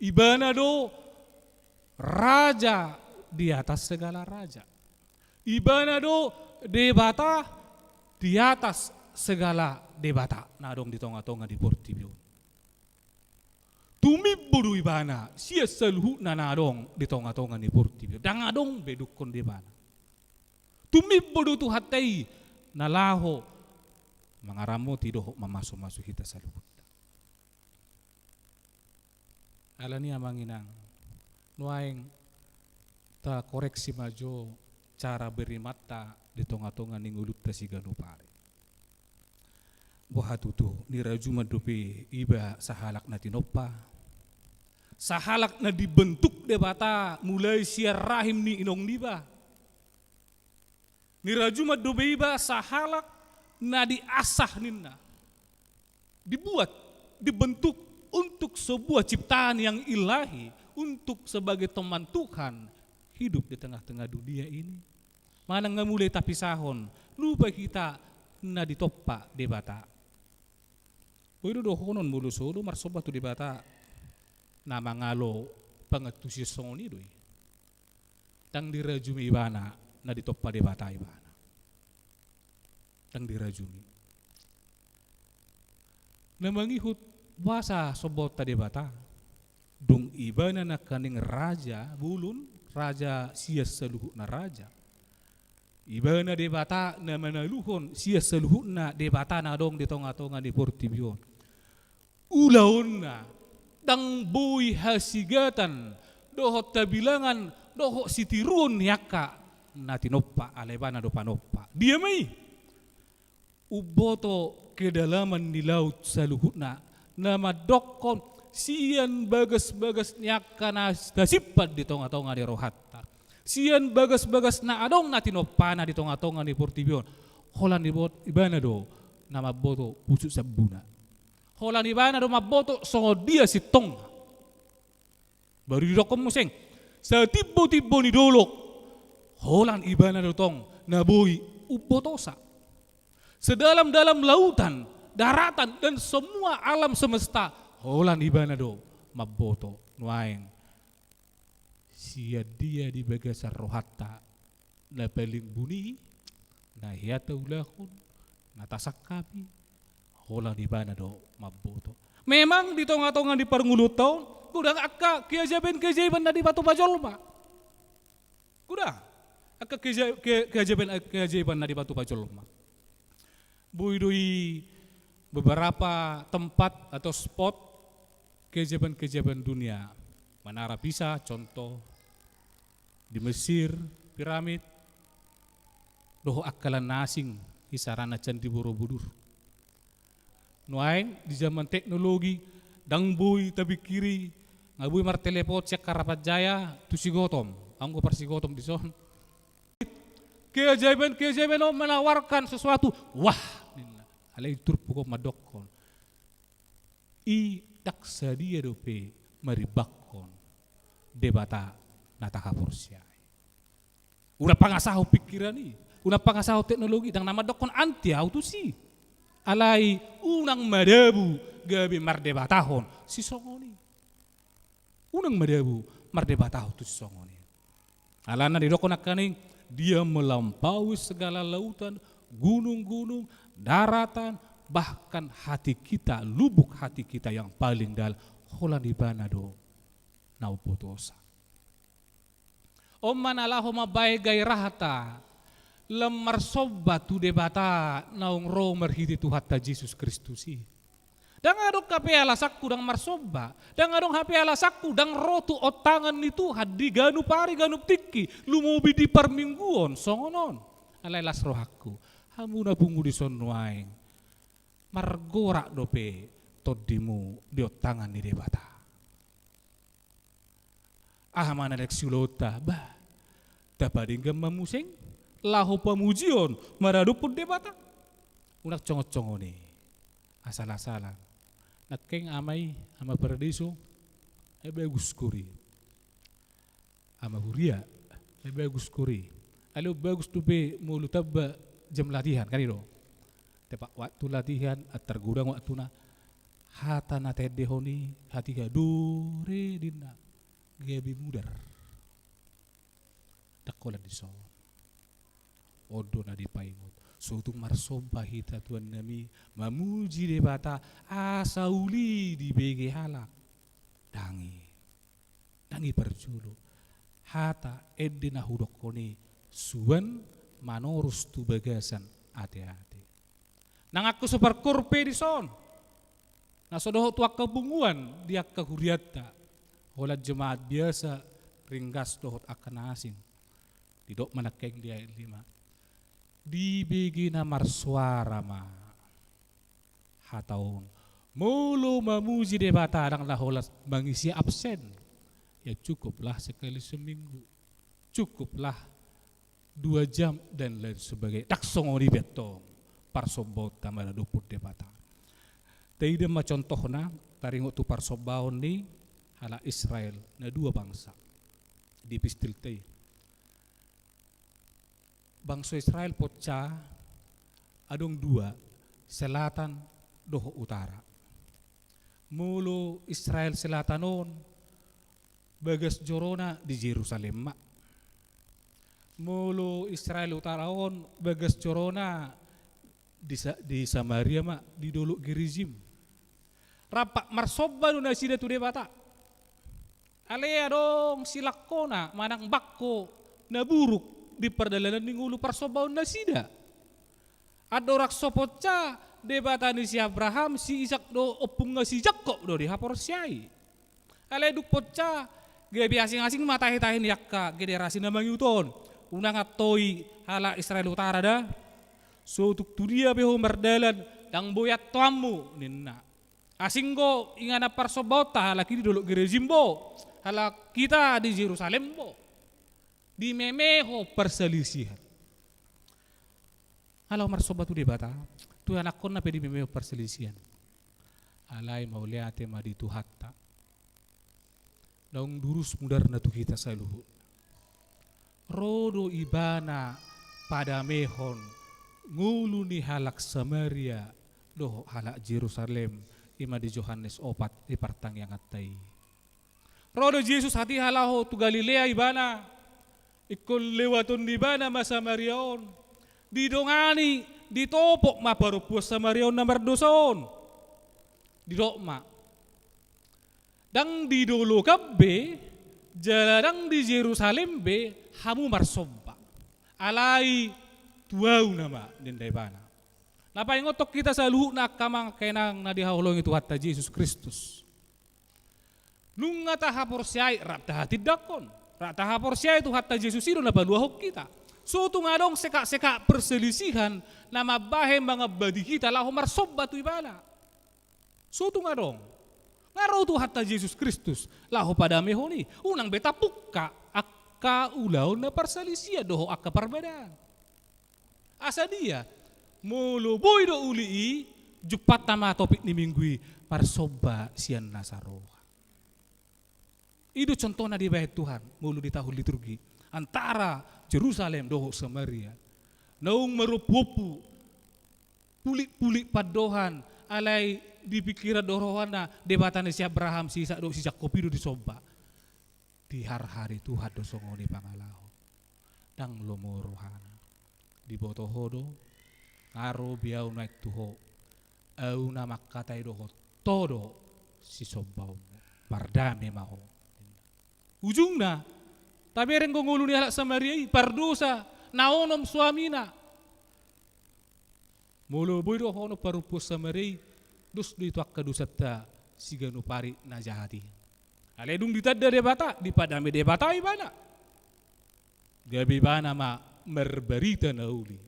Ibana do raja di atas segala raja. Ibana do Debata di atas segala debata na adong di tonga-tonga ni portibi on. Tumimbo do ibana sian saluhutna na adong di tonga-tonga ni portibi on. Ndang adong be dungkon di ibana. Tumimbo do Tuhanta i na laho mangaramoti dohot mamasu-masu hita saluhutna. Alani i amang inang, nuaeng takoreksi ma jo cara berimanta di tonga-tonga ni ngolunta siganup ari. Boha tutu, nirajuman dope iba sahalak na tinompa, sahalak na dibentuk Debata mulai sian rahim ni inong niba. Nirajuman dope iba sahalak na diasah ninna. Dibuat, dibentuk untuk sebuah ciptaan yang ilahi, untuk sebagai teman Tuhan hidup di tengah-tengah dunia ini. Manang nga mulai tapisahon, lupa hita na ditompa Debata. Boi do dohonon molo so do marsomba tu Debata na mangalo pangantusion songon i do i. Ndang dirajumi ibana na ditompa Debata ibana. Ndang dirajumi. Na mangihut boasa sombaonta Debata? Dung ibana nangkaning raja bolon, raja sian saluhutna raja. Ibana Debata na manaluhon sian saluhutna debata na adong di tonga-tonga ni portibi on. Ulaonna ndang boi hasigatan dohot habilangan dohot sitiruon ni angka na tinompa, ala ibana do panompa. Dia ma i? Umboto kedalaman ni laut saluhutna, na mandokkon sian bagas-bagas ni angka na tasimpan di tonga-tonga ni rohanta, sian bagas-bagas na adong na tinompana di tonga-tonga ni portibi on. Holan ibot-, ibana do na mamboto pucuk sambuna. Holan ibana do mamboto songon dia sintongna. Baru didokkon muse, satimbo-timbo ni dolok, holan ibana do tong na boi umbotosa. Sedalam-dalam lautan, daratan, dan semua alam semesta, holan ibana do mamboto nuaeng sian dia di bagasan rohanta na paling buni, na hea taulahon, na tasangkapi, holan ibana do mamboto. Memang di tonga-tonga ni parngoluonta on godang angka keajaiban-keajaiban na dipatompa jolma. Godang angka keaja-, ke-, keajaiban-keajaiban na dipatompa jolma. Boi do i beberapa tempat atau spot keajaiban-keajaiban dunia. Menara Pisa, contoh, di Mesir, piramid, dohot angka na asing, isarana Candi Borobudur. Nuaeng di zaman teknologi, ndang boi tapingkiri, nga boi martelepon sian Harapan Jaya tu Sigotom, anggo parsigotom dison. Keajaiban-keajaiban on menawarkan sesuatu, wah, ninna. Alai turpuk on mandokkon, i ndang sadia dope marimbangkon Debata na tahaporseai. Unang pangasahon pingkiran i, unang pangasahon teknologi, ndang na mandokkon anti au tusi. Alai unang madabu gabe mardebatahon sisongon i. Unang madabu mardebatahon tu sisongon i. Alana didokkon nangkaning, Dia melampaui segala lautan, gunung-gunung, daratan, bahkan hati kita, lubuk hati kita yang paling dalam, holan ibana do na umbotosa. On ma na laho mambahen gairahta lam marsomba tu Debata naung ro marhite Tuhanta Jesus Kristus i. Ndang adong hape alasangku ndang marsomba, ndang adong hape alasangku ndang ro tu ontangan ni Tuhan di ganup ari ganup tingki, lumobi di parmingguon songon on. Alai las rohangku, hamu na pungu dison nuaeng, margorak dope tondimu di ontangan ni Debata. Aha ma na naeng siulaonta? Bah, tapadenggan ma museng laho pamujion maradophon Debata. Unang songon-songon i, asal-asalan. Nangkin ama i, ama paradiso, ai bagus kuri. Ama huria, ai bagus kuri. Alai bagus dope molo tamba jam latihan, kan i do. Tepat waktu latihan, antar godang waktuna. Hata na taendehon i, hatiha do re ninna. Gabe mudar. Ndang holan dison. On do na dipaingot. So tung marsomba hita Tuhannami, mamuji Debata, asa uli dibege halak. Ndang i. Ndang i parjolo. Hata ende na hudokhon i, suan manorus tu bagasan ate-ate. Nang angka so parkoor pe dison, na so dohot tu angka punguan di angka hurianta, holan jemaat biasa, ringgas dohot angka na asing. Didok ma nangkin di ayat lima. Dibege na marsoara ma hata on. Molo mamuji Debata ndang na holan mangisi absen. Ya cukuplah sekali seminggu. Cukuplah dua jam dan lain sebagainya. Ndang songon i be antong parsombaonta maradophon Debata. Taida ma contohna, taringot tu parsombaon ni halak Israel na dua bangsa di epistelta i. Bangso Israel poncah adong dua, selatan dohot utara. Molo Israel selatan on, bagas jorona di Jerusalem ma. Molo Israel utara on, bagas jorona di Sa-, di Samaria ma, di dolok Gerizim. Rampak marsomba do nasida tu Debata. Alai adong silangkona manang bangko na buruk di pardalanan ni ngolu parsombaon nasida. Andorang so poncah Debata ni si Abraham, si Isak dohot ompunna si Jakkob do dihaporseai. Alai dung poncah, gabe asing-asing ma tahi-tahi ni angka generasi na mangihut on. Unang antoi halak Israel utara da. So tung tu dia pe ho mardalan, ndang boi antoanmu ninna. Asing do inganan parsombaonta, halak i di dolok Gerizim do, halak hita di Jerusalem do. Dimeme ho parsalisihan. Ala ho marsomba tu Debata, tu ianakhonna pe dimeme ho parsalisihan. Alai mauliate ma di Tuhanta. Naung durus mudarna tu hita saluhutna. Ro do Ibana padamehon ngolu ni halak Samaria dohot halak Jerusalem, i ma di Johannes opat di partangianganta i. Ro do Jesus hatiha laho tu Galilea Ibana, ingkon lewaton ni Ibana ma Samaria on. Didongani, ditopot ma parompuan Samaria on na mardosa on. Didok ma, ndang di dolok an be, jala ndang di Jerusalem be hamu marsomba. Alai tu Ahu nama, ninna Ibana. Na paingothon hita saluhutna angka amang angka inang na dihaholongi Tuhanta Jesus Kristus. Nunga tahaporseai, rap tahatindangkon, rap tahaporseai Tuhanta Jesus i do na paluahon hita. So tung adong sekak-sekak perselisihan na mambahen mangambati hita laho marsomba tu Ibana. So tung adong. Nga ro Tuhanta Jesus Kristus laho padamehon i, unang be tapungka angka ulaon na parsalisian dohot angka parbadaan. Asa dia, molo boi do uli i, jumpangta ma topik ni minggu i, marsomba sian na saroha. I do contohna dibahen Tuhan, molo di tahun liturgi, antara Jerusalem dohot Samaria. Naung marompu-ompu, pulik-pulik pandohan, alai di pingkiran dohot rohana, Debata ni si Abraham, si Isak dohot si Jakkob i do disomba. Diharhari Tuhan do songon i pangalaho. Ndang lomo rohana. Diboto ho do, nga ro be ahu naeng tu ho. Ahu na mangkatai dohot ho do sisombaonmu. Mardame ma ho. Ujungna, tabereng do ngolu ni halak Samaria i, pardosa, na onom suamina. Molo boi do onom parompuan Samaria i, dos do i tu angka dosanta siganup ari na jahat i. Alai dung ditanda Debata, dipadame Debata ibana. Gabe ibana ma marbarita na uli.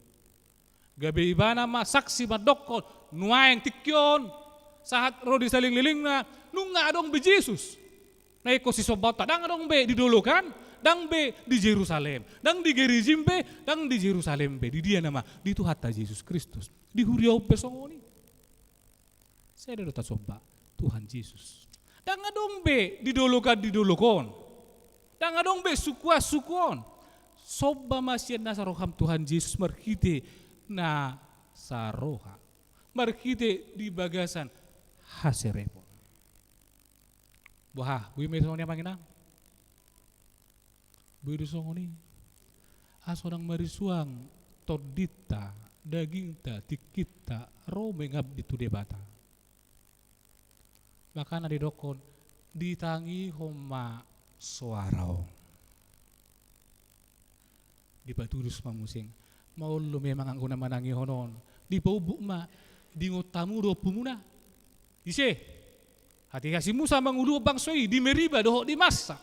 Gabe ibana ma saksi mandokkon, nuaeng tingki on, sahat ro di salelenglelengna, nunga adong be Jesus. Na ingkon sisombaonta, ndang adong be di dolok an, ndang be di Jerusalem, ndang di Gerizim be, ndang di Jerusalem be, di dia nama, di Tuhanta Jesus Kristus, di huria on pe songon i. Sai do tasomba Tuhan Jesus. Ndang adong be di dolok an, di dolok on. Ndang adong be suku an, suku on. Somba ma sian nasa roham Tuhan Jesus marhite nasa roha. Marhite di bagasan haserepon. Boha, boi ma songon i amang inang. Boi do songon i. Asa unang marisuang tondinta, dagingta, tingkinta, ro mangabdi tu Debata. Makana didokkon, ditangihon ma soara on. Dipatudos ma muse. Maol do memang anggo na manangihon on. Dipaumbuk ma, diingot hamu do ompumuna. Ise? Hatiha si Musa manguluhon bangso i di Meriba dohot di Massa.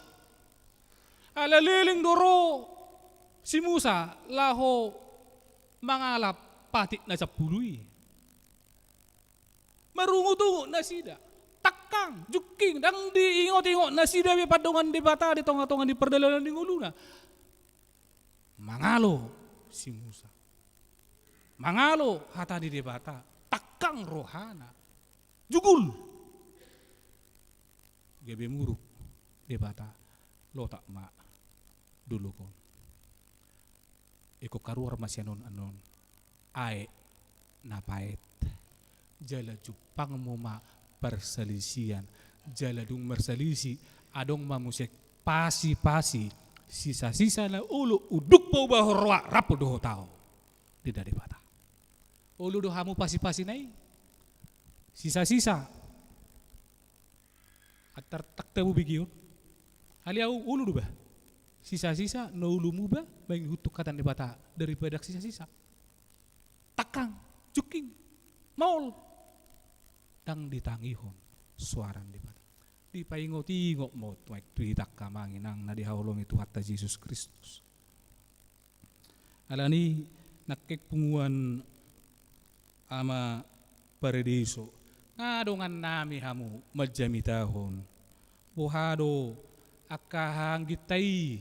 Ala leleng do ro si Musa laho mangalap patik na sampulu i. Marungutungut nasida. Tangkang, jungking, ndang diingotingot nasida be pandongan Debata di tongatonga ni pardalanan ni ngoluna. Mangalo si Musa. Mangalo hata ni Debata. Tangkang rohana. Jugul. Gabe muruk Debata. Lotak ma dolok on. Ingkon kaluar ma sian on annon aek na paet. Jala jumpangmu ma parsalisian. Jala dung marsalisi, adong ma muse pasipasi, sisasisa na olo unduk paubahon roha rap dohot ahu. Ninna Debata. Olo do hamu pasipasi na i. Sisasisa. Antar taktamu begeon. Alai ahu olo do bah. Sisasisa na olomu bah mangihuthon hata ni Debata daripada sisasisa. Tangkang, jungking, maol. Ndang ditangihon soara ni Debata. Dipaingotingot ma on tu aek tu hita angka amang inang na dihaholongi Tuhanta Jesus Kristus. Alani nangkin punguan Ama Paradiso, nga dongannami hamu manjamitahon. Boha do angka hahaangginta i?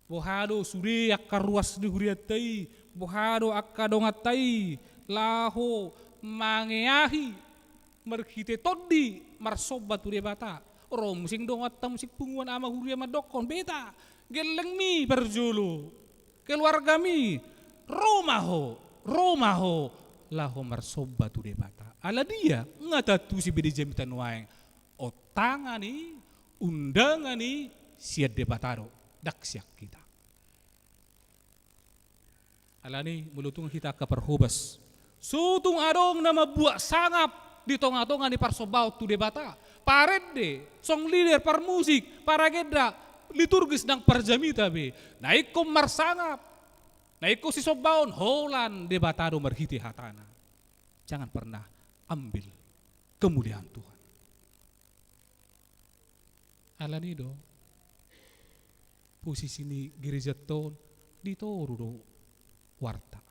Boha do sude angka ruas ni hurianta i? Boha do angka donganta i laho mangeahi marhite tondi marsomba tu Debata? Ro muse donganta muse punguan ama huria mandokkon, beta, gellengmi parjolo, keluargami, ro ma ho, ro ma ho laho marsomba tu Debata. Ala dia? Nga taantusi be di jamita nuaeng on tangan i, undangan i sian Debata do, ndang sian hita. Alani molo tung hita angka parhobas, so tung adong na mambuat sangap di tongatonga ni parsombaon tu Debata, parende, song leader, parmusik, paragenda liturgis nang parjamita be, na ingkon marsangap, na ingkon sisombaon holan Debata do marhite hatana. Jangan pernah ambil kemuliaan Tuhan. Alani do posisi ni gerejanta on, di toru do warta,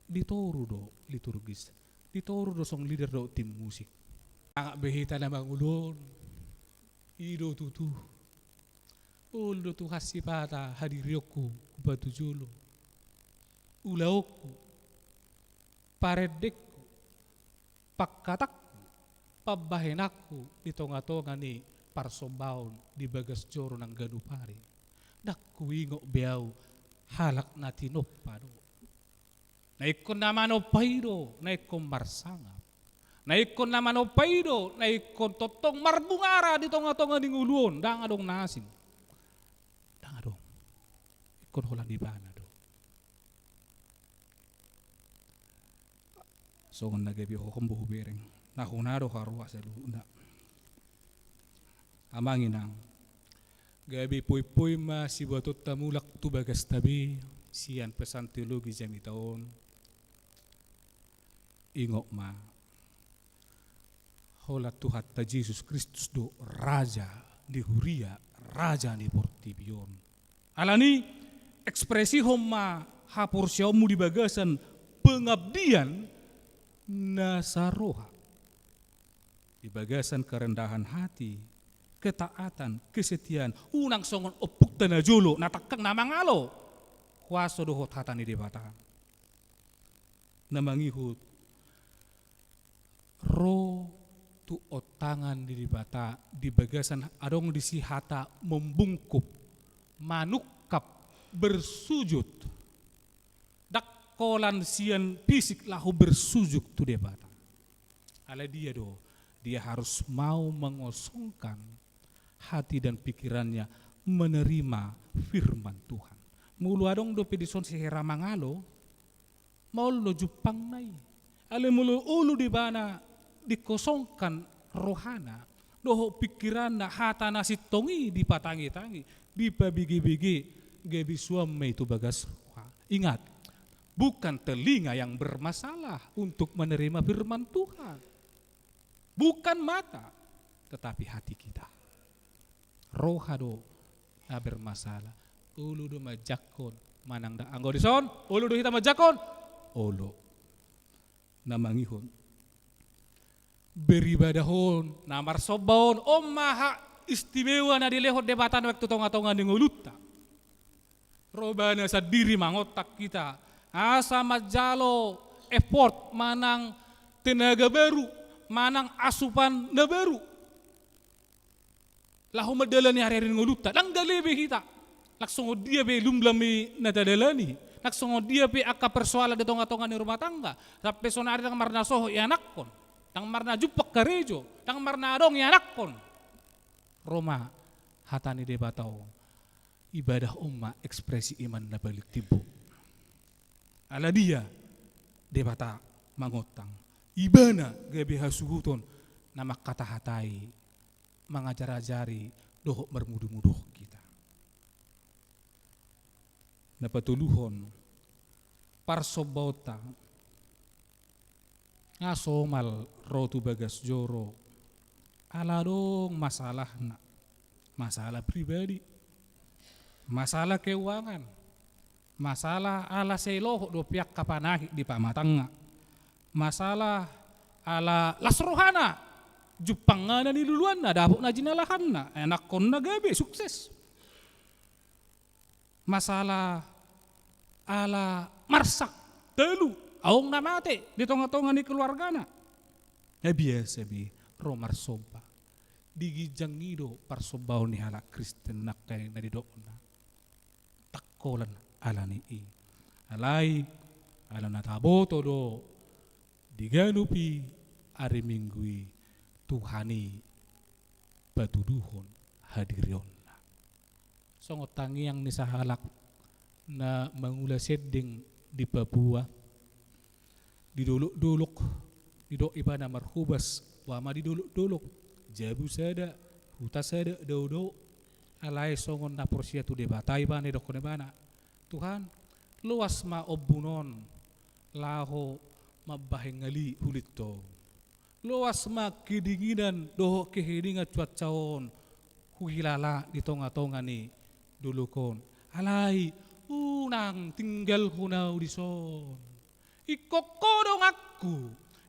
di toru do liturgis, di toru do song leader do tim musik. Sangap be hita na mangolu on, i do tutu. Olo do Tuhan sipata hadirionku patujolo, ulaonku, parendengku, pangkatangku, pambahenanku di tongatonga ni parsombaon di bagas joro nang ganup ari. Ndang huingot be ahu halak na tinompa do. Na ingkon na manompa i do na ingkon marsangap. Na ingkon na manompa i do na ingkon tongtong marbungara di tongatonga ni ngolu on, ndang adong na asing. Ndang adong. Ingkon holan ibana do. Songon na gabe hohom bo hubereng, na hona do haroa saluhutna. Amang inang, gabe poinpoin ma sibuatonta mulak tu bagasta be sian pesan teologi jamita on. Ingot ma, holan Tuhanta Jesus Kristus do raja ni huria, raja ni portibi on. Alani ekspresihon ma haporseaonmu di bagasan pengabdian na saroha. Di bagasan kerendahan hati, ketaatan, kesetiaan, unang songon ompungta na jolo, na tangkang na mangalo huaso dohot hata ni Debata. Na mangihut ro tu ontangan ni Debata di bagasan adong disi hata membungkuk, manungkap, bersujud. Ndang holan sian fisik laho bersujud tu Debata. Alai dia do, dia harus mau mengosongkan hati dan pikirannya menerima firman Tuhan. Molo adong dope dison si hera mangalo, maol do jumpangna i. Alai molo olo do ibana dikosongkan rohana dohot pikiranna, hata na sintong i dipatangitangi, dipabege-bege, gabe suan ma i tu bagas roha. Ingat, bukan telinga yang bermasalah untuk menerima firman Tuhan. Bukan mata, tetapi hati kita. Roha do na bermasalah. Olo do manjangkon manang ndang? Anggo dison, olo do hita manjangkon? Olo. Na mangihut beribadah on, na marsomba on, on ma hak istimewa na dilehon Debata na baen tu tonga-tonga ni ngolunta. Ro ibana sandiri mangontak hita asa manjalo effort manang tenaga baru, manang asupan na baru, laho mandalani ari-ari ni ngolunta. Ndang gale be hita, ndang songon dia pe lumlami na tadalani, ndang songon dia pe angka persoalan di tonga-tonga ni rumah tangga, sampe sonari ndang marnasohot ianakhon, ndang marnajumpang karejo, ndang marnadong ianakhon. Ro ma hata ni Debata on. Ibadah on ma ekspresi iman na paling timbo. Ala dia Debata mangontak, ibana gabe hasuhuton na manghata-hatai, mangajar-ajari dohot marmudu-muduhon hita. Na patoluhon, parsombaonta nga somal ro tu bagas joro ala adong masalahna, masalah pribadi, masalah keuangan, masalah ala sai lohot dope angka panahit di pamatangna, masalah ala las rohana, jumpang na niluluanna, dapot na jinalahanna, ianakhonna gabe sukses. Masalah ala marsak, talu, adong na mate di tonga-tonga ni keluargana. Na biasa be ro marsomba. Di ginjang i do parsombaon ni halak Kristen nangkaning na nidokna. Ndang holan ala ni i. Alai ala na taboto do di ganup i ari Minggu i Tuhan i patuduhon hadirionna. Songon tangiang ni sahalak na mangula sendeng di Papua, di dolok-dolok, didok ibana marhobas, boha ma di dolok-dolok, jabu sada, huta sada, dao-dao. Alai songon na porsea tu Debata ibana, didokkon ibana, Tuhan, loas ma ombun on laho mambahen ngali hulitong. Loas ma kedinginan dohot keheningan cuaca on huhilala di tonga-tonga ni dolok on. Alai unang tinggalhon ahu dison. Ingkon ho donganku,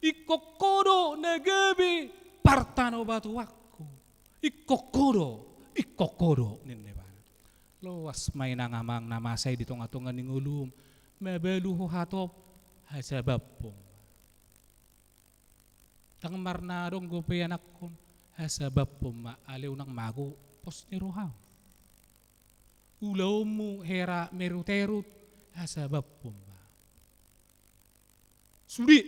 ingkon ho do na gabe partanobatoanku. Ingkon ho do, ingkon ho do, ninna ibana. Loas ma inang amang na masa i di tonga-tonga ni ngolum, mabalu ho hatop, hasabaphon ma. Ndang marnadong dope ianakhon, hasabaphon ma, alai unang mago pos ni roham. Ulaonmu hera merut-erut, hasabaphon ma. Sude,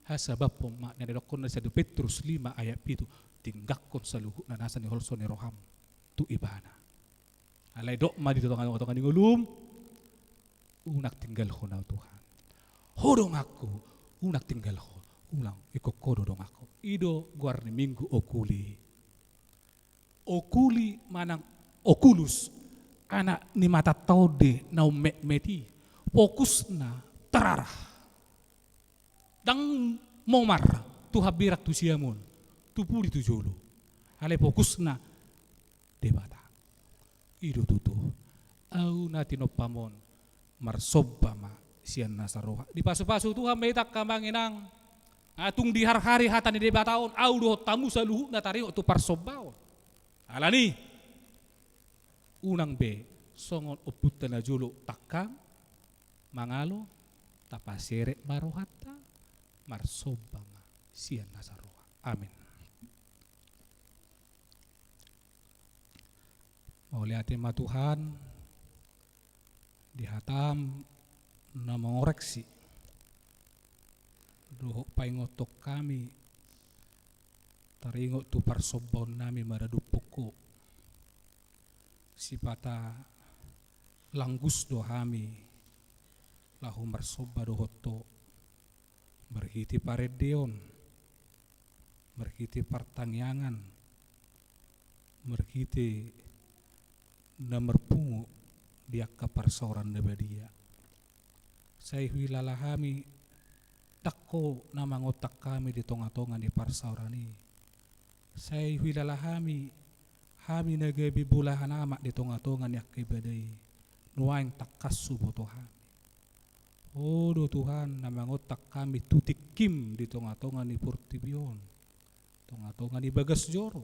hasabaphon ma, na nidokkonna satu Petrus lima ayat pitu, tinggalhon saluhutna nasa niholso ni roham tu ibana. Alai dok ma di tonga-tonga ni ngolum, unang tinggalhon ahu Tuhan. Ho donganku, unang tinggalhon, unang, ingkon ho do donganku. I do goar ni Minggu Okuli. Okuli manang okulus, anak ni mata tonde na ummetmet i, fokusna tararah. Ndang momar tu hambirang tu siamun, tu pudi tu jolo. Alai fokusna Debata. I do tutu. Ahu na tinompam on, marsomba ma sian nasa roha. Dipasupasu Tuhan ma hita angka amang inang. Nga tung diharhari hata ni Debata on, ahu dohot hamu saluhutna taringot tu parsombaon. Alani, unang be songon ompunta na jolo tangkas mangalo, tapaserep ma rohanta, marsomba ma sian nasa roha. Amin. Mauliate ma Tuhan, di hataM na mangoreksi dohot paingothon hami taringot tu parsombaonnami maradophon Ho. Sipata langgus do hami laho marsomba dohot Ho, marhite parendeon, marhite partangiangan, marhite na marpungu di angka parsaoran na badia. Sai huhilala hami, ndang Ho na mangontak hami di tongatonga ni parsaoran i. Sai huhilala hami, hami na gabe bolahan amak di tongatonga ni angka ibada i, nuaeng tangkas huboto hami. Ho do Tuhan na mangontak hami tu tingkiM di tongatonga ni portibi on, tongatonga ni bagas joro,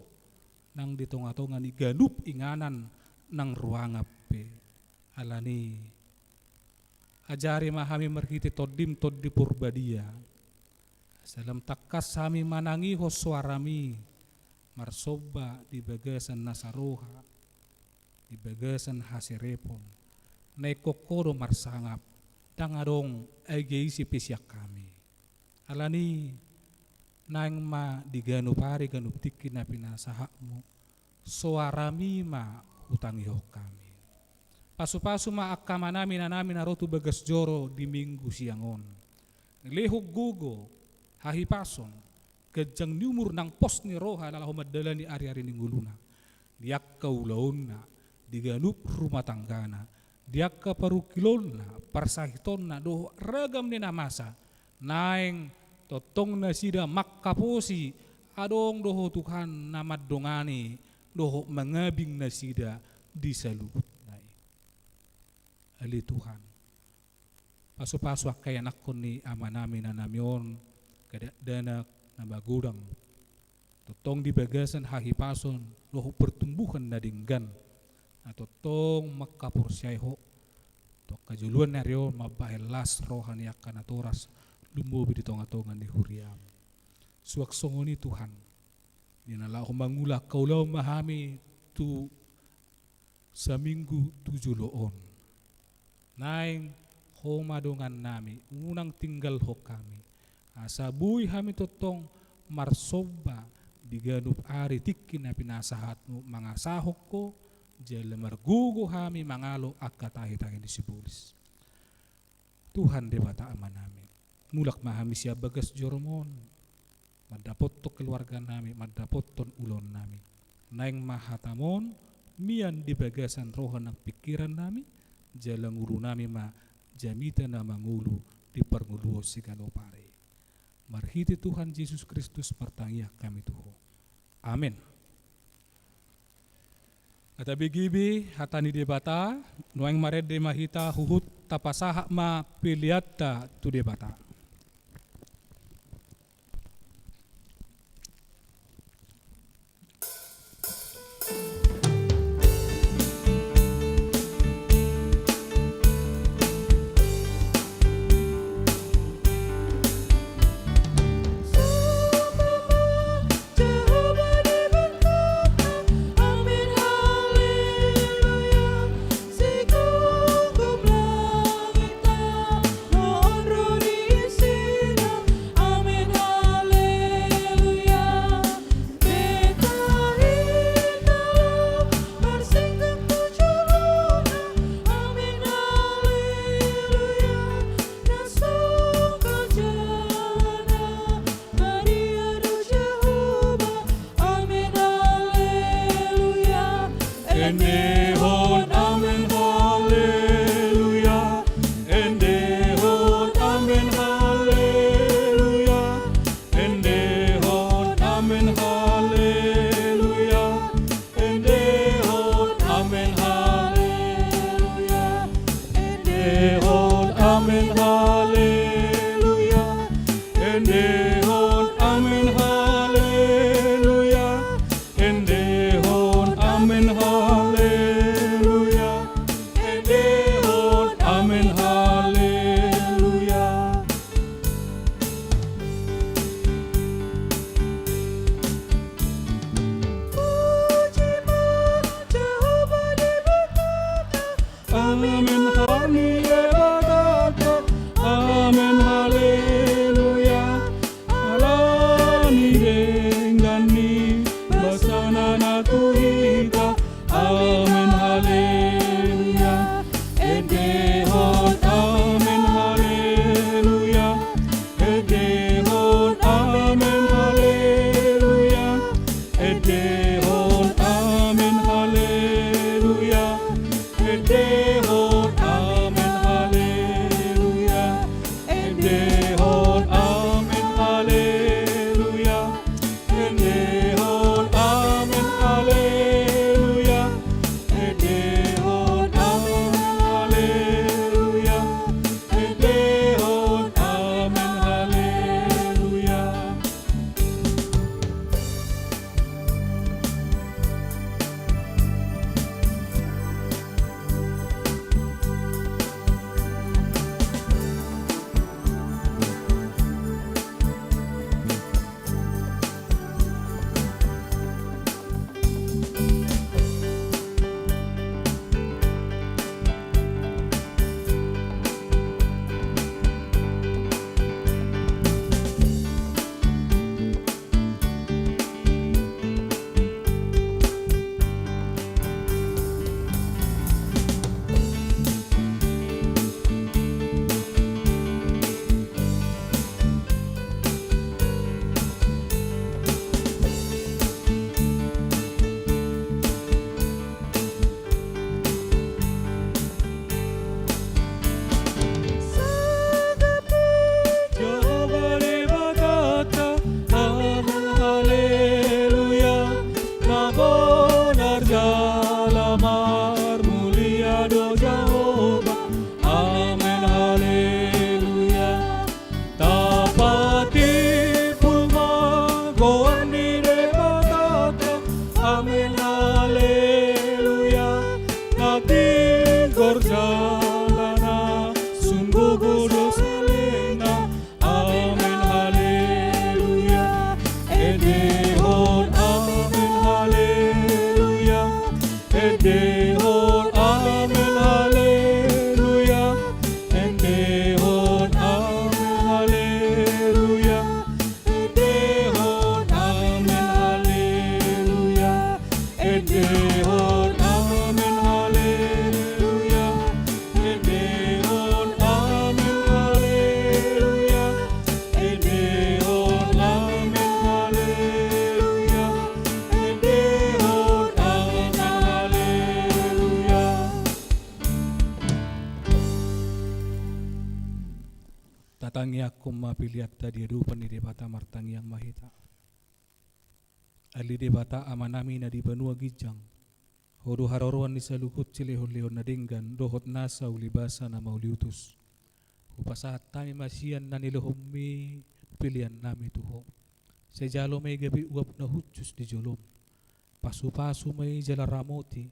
nang di tongatonga ni ganup inganan nang ruangap pe. Alani, ajari ma hami marhite TondiM, Tondi Porbadia, asa lam tangkas hami manangihon soaraMi, marsomba di bagasan nasa roha, di bagasan haserepon. Na ingkon Ho do marsangap, ndang adong asa ise pe sian hami. Alani, naeng ma di ganup ari ganup tingki na pinasahatMu, soaraMi ma hutangihon hami. Pasupasu ma angka amanami inanami na ro tu bagas joro di Minggu siang on. Lehon gogo, hahipason, ganjang ni umur nang pos ni roha na laho mandalani ariari ni ngoluna. Di angka ulaonna, di ganup rumah tanggana, di angka parungkilonna, parsahitonna dohot ragam ni na masa, naeng tongtong nasida mangkaposi, adong do Ho Tuhan na mandongani dohot mangabing nasida di saluhutna i. Ale Tuhan, pasupasu angka ianakhon ni amanami inanami on, angka dakdanak na magodang, tongtong di bagasan hahipason dohot pertumbuhan na denggan, na tongtong mangkaporseai Ho, tu angka joloan ni ari on mambahen las roha ni angka natoras lumobi di tongatonga ni huriaM. Suang songon i Tuhan, di na laho mangula angka ulaon ma hami tu saminggu tu jolo on. Naeng Ho ma dongannami, unang tinggalhon hami, asa boi hami tongtong marsomba di ganup ari tingki na pinasahatMu mangasahon Ho, jala margogo hami mangalo angka tahitahi ni sibolis. Tuhan Debata Amanami, mulak ma hami sian bagas joroM on, mandapothon keluarganami, mandapothon ulaonnami. Naeng ma hataM on mian di bagasan roha nang pingkirannami, jala ngolunami ma jamita na mangolu di parngoluon siganup ari. Marhite Tuhan Jesus Kristus martangiang hami tu Ho. Amen. Nga tabegibi hata ni Debata, nuaeng marende ma hita huhut tapasahat ma peleanta tu Debata. Endehon amen haleluya. Endehon amen haleluya. Endehon amen haleluya. Endehon amen haleluya. Amen, haleluya. Endehon amen, haleluya. Puji ma Jahowa Debatanta. Amen, haleluya. Amen, haleluya. Ala ni denggan ni basana na tu hita. Amen, haleluya. Endehon amen, haleluya. Endehon amen, haleluya. Endehon amen, haleluya. Endehon amen, haleluya. Endehon amen, haleluya. Endehon amen, haleluya. Endehon amen, haleluya. Endehon amen, haleluya. Sangap i Jahowa Debatanta. Amen, haleluya. Na bonar jala marmulia do Jahowa. Amen, haleluya. Tapatimbul ma goar ni Debatanta. Amen, haleluya. Na tigor jala na sun gogo do salelengna. Amen, haleluya. Endehon amen, haleluya. Endehon amen, haleluya. Endehon amen, haleluya. Endehon amen, haleluya. Endehon amen, haleluya. Endehon amen, haleluya. Endehon amen, haleluya. Endehon amen, haleluya. Tatangiangkon ma peleanta di adopan ni Debata, martangiang ma hita. Ale Debata Amanami na di banua ginjang, Ho do haroroan ni saluhut silehonlehon na denggan dohot nasa ulibasa na mauliutus. Hupasahat hami ma sian na nilehonMi peleannami tu Ho. Sai jalo ma i gabe uap na hushus di joloM. Pasupasu ma i jala ramoti,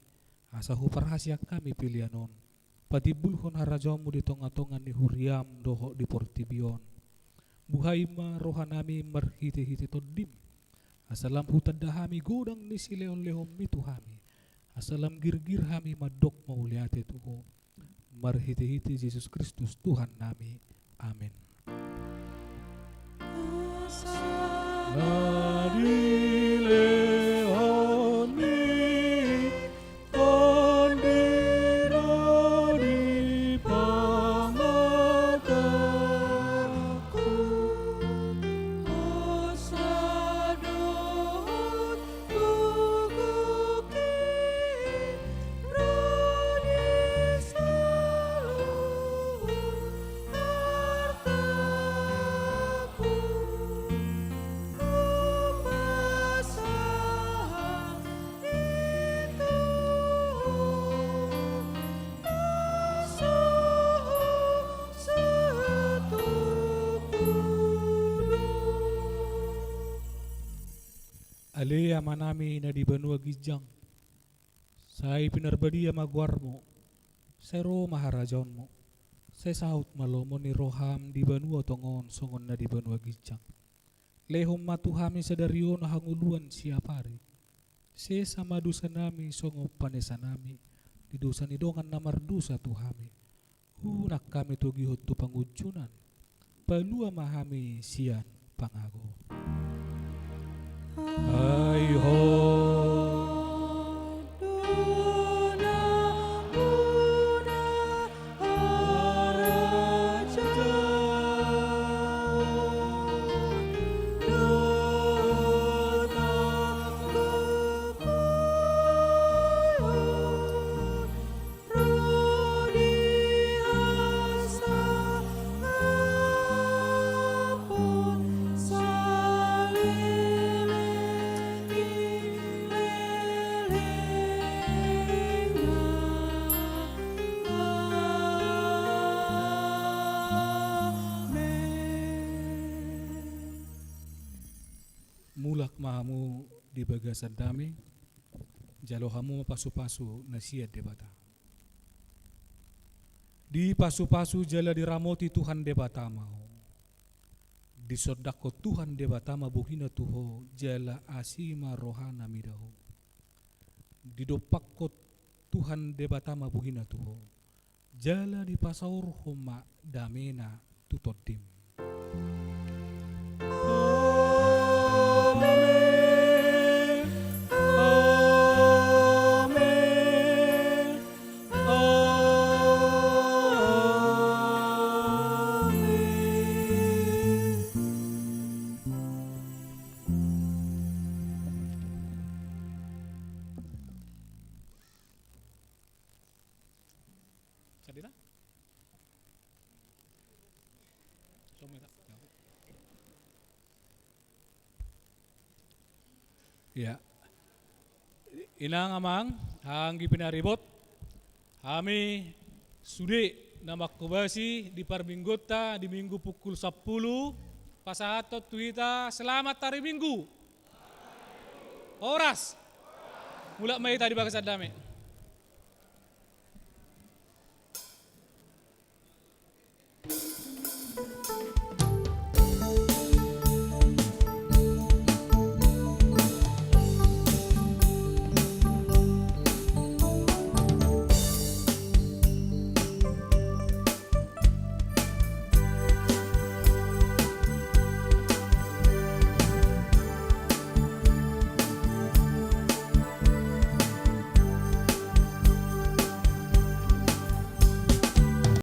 asa huparhaseang hami pelean on. Patimbulhon harajaonMu di tongatonga ni huriaM dohot di portibi on. Buhai ma rohanami marhitehite TondiM, asa lam hutanda hami godang ni silehonlehonMi tu hami, asa lam girgir hami mandok mauliate tu Ho. Marhitehite Jesus Kristus Tuhannami. Amen. Na dilehonMi Tondi do di pangatangku, hosa dohot gogongki, ro di saluhut artangku, hupasahat Ale Amanami na di banua ginjang, Sai pinarbadia ma goarmu. Sai ro ma harajaonmu. Sai saut ma lomo ni roham di banua tonga on songon na di banua ginjang. Lehon ma tu hami sadari on hangoluan siapari. Sesa ma dosanami songon panesanami di dosa ni dongan na mardosa tu hami. Unang hami togihon tu pangunjunan. Palua ma hami sian pangago. Ai ho. Mulak ma hamu di bagasan dame, jalo hamu ma pasupasu na sian Debata. Dipasupasu jala diramoti Tuhan Debata ma ho. Disondangkon Tuhan Debata ma bohina tu ho, jala asi ma rohana mida ho. Didompakkon Tuhan Debata ma bohina tu ho. Jala dipasaorhon ma damena tu tondim. Amen. Amen. Amen. Ya. Inang amang, anggi pinaribot, hami sude na manghobasi di parmingguonta di Minggu pukul sampulu, pasahathon tu hita selamat hari Minggu. Horas. Mulak ma hita di bagasan dame.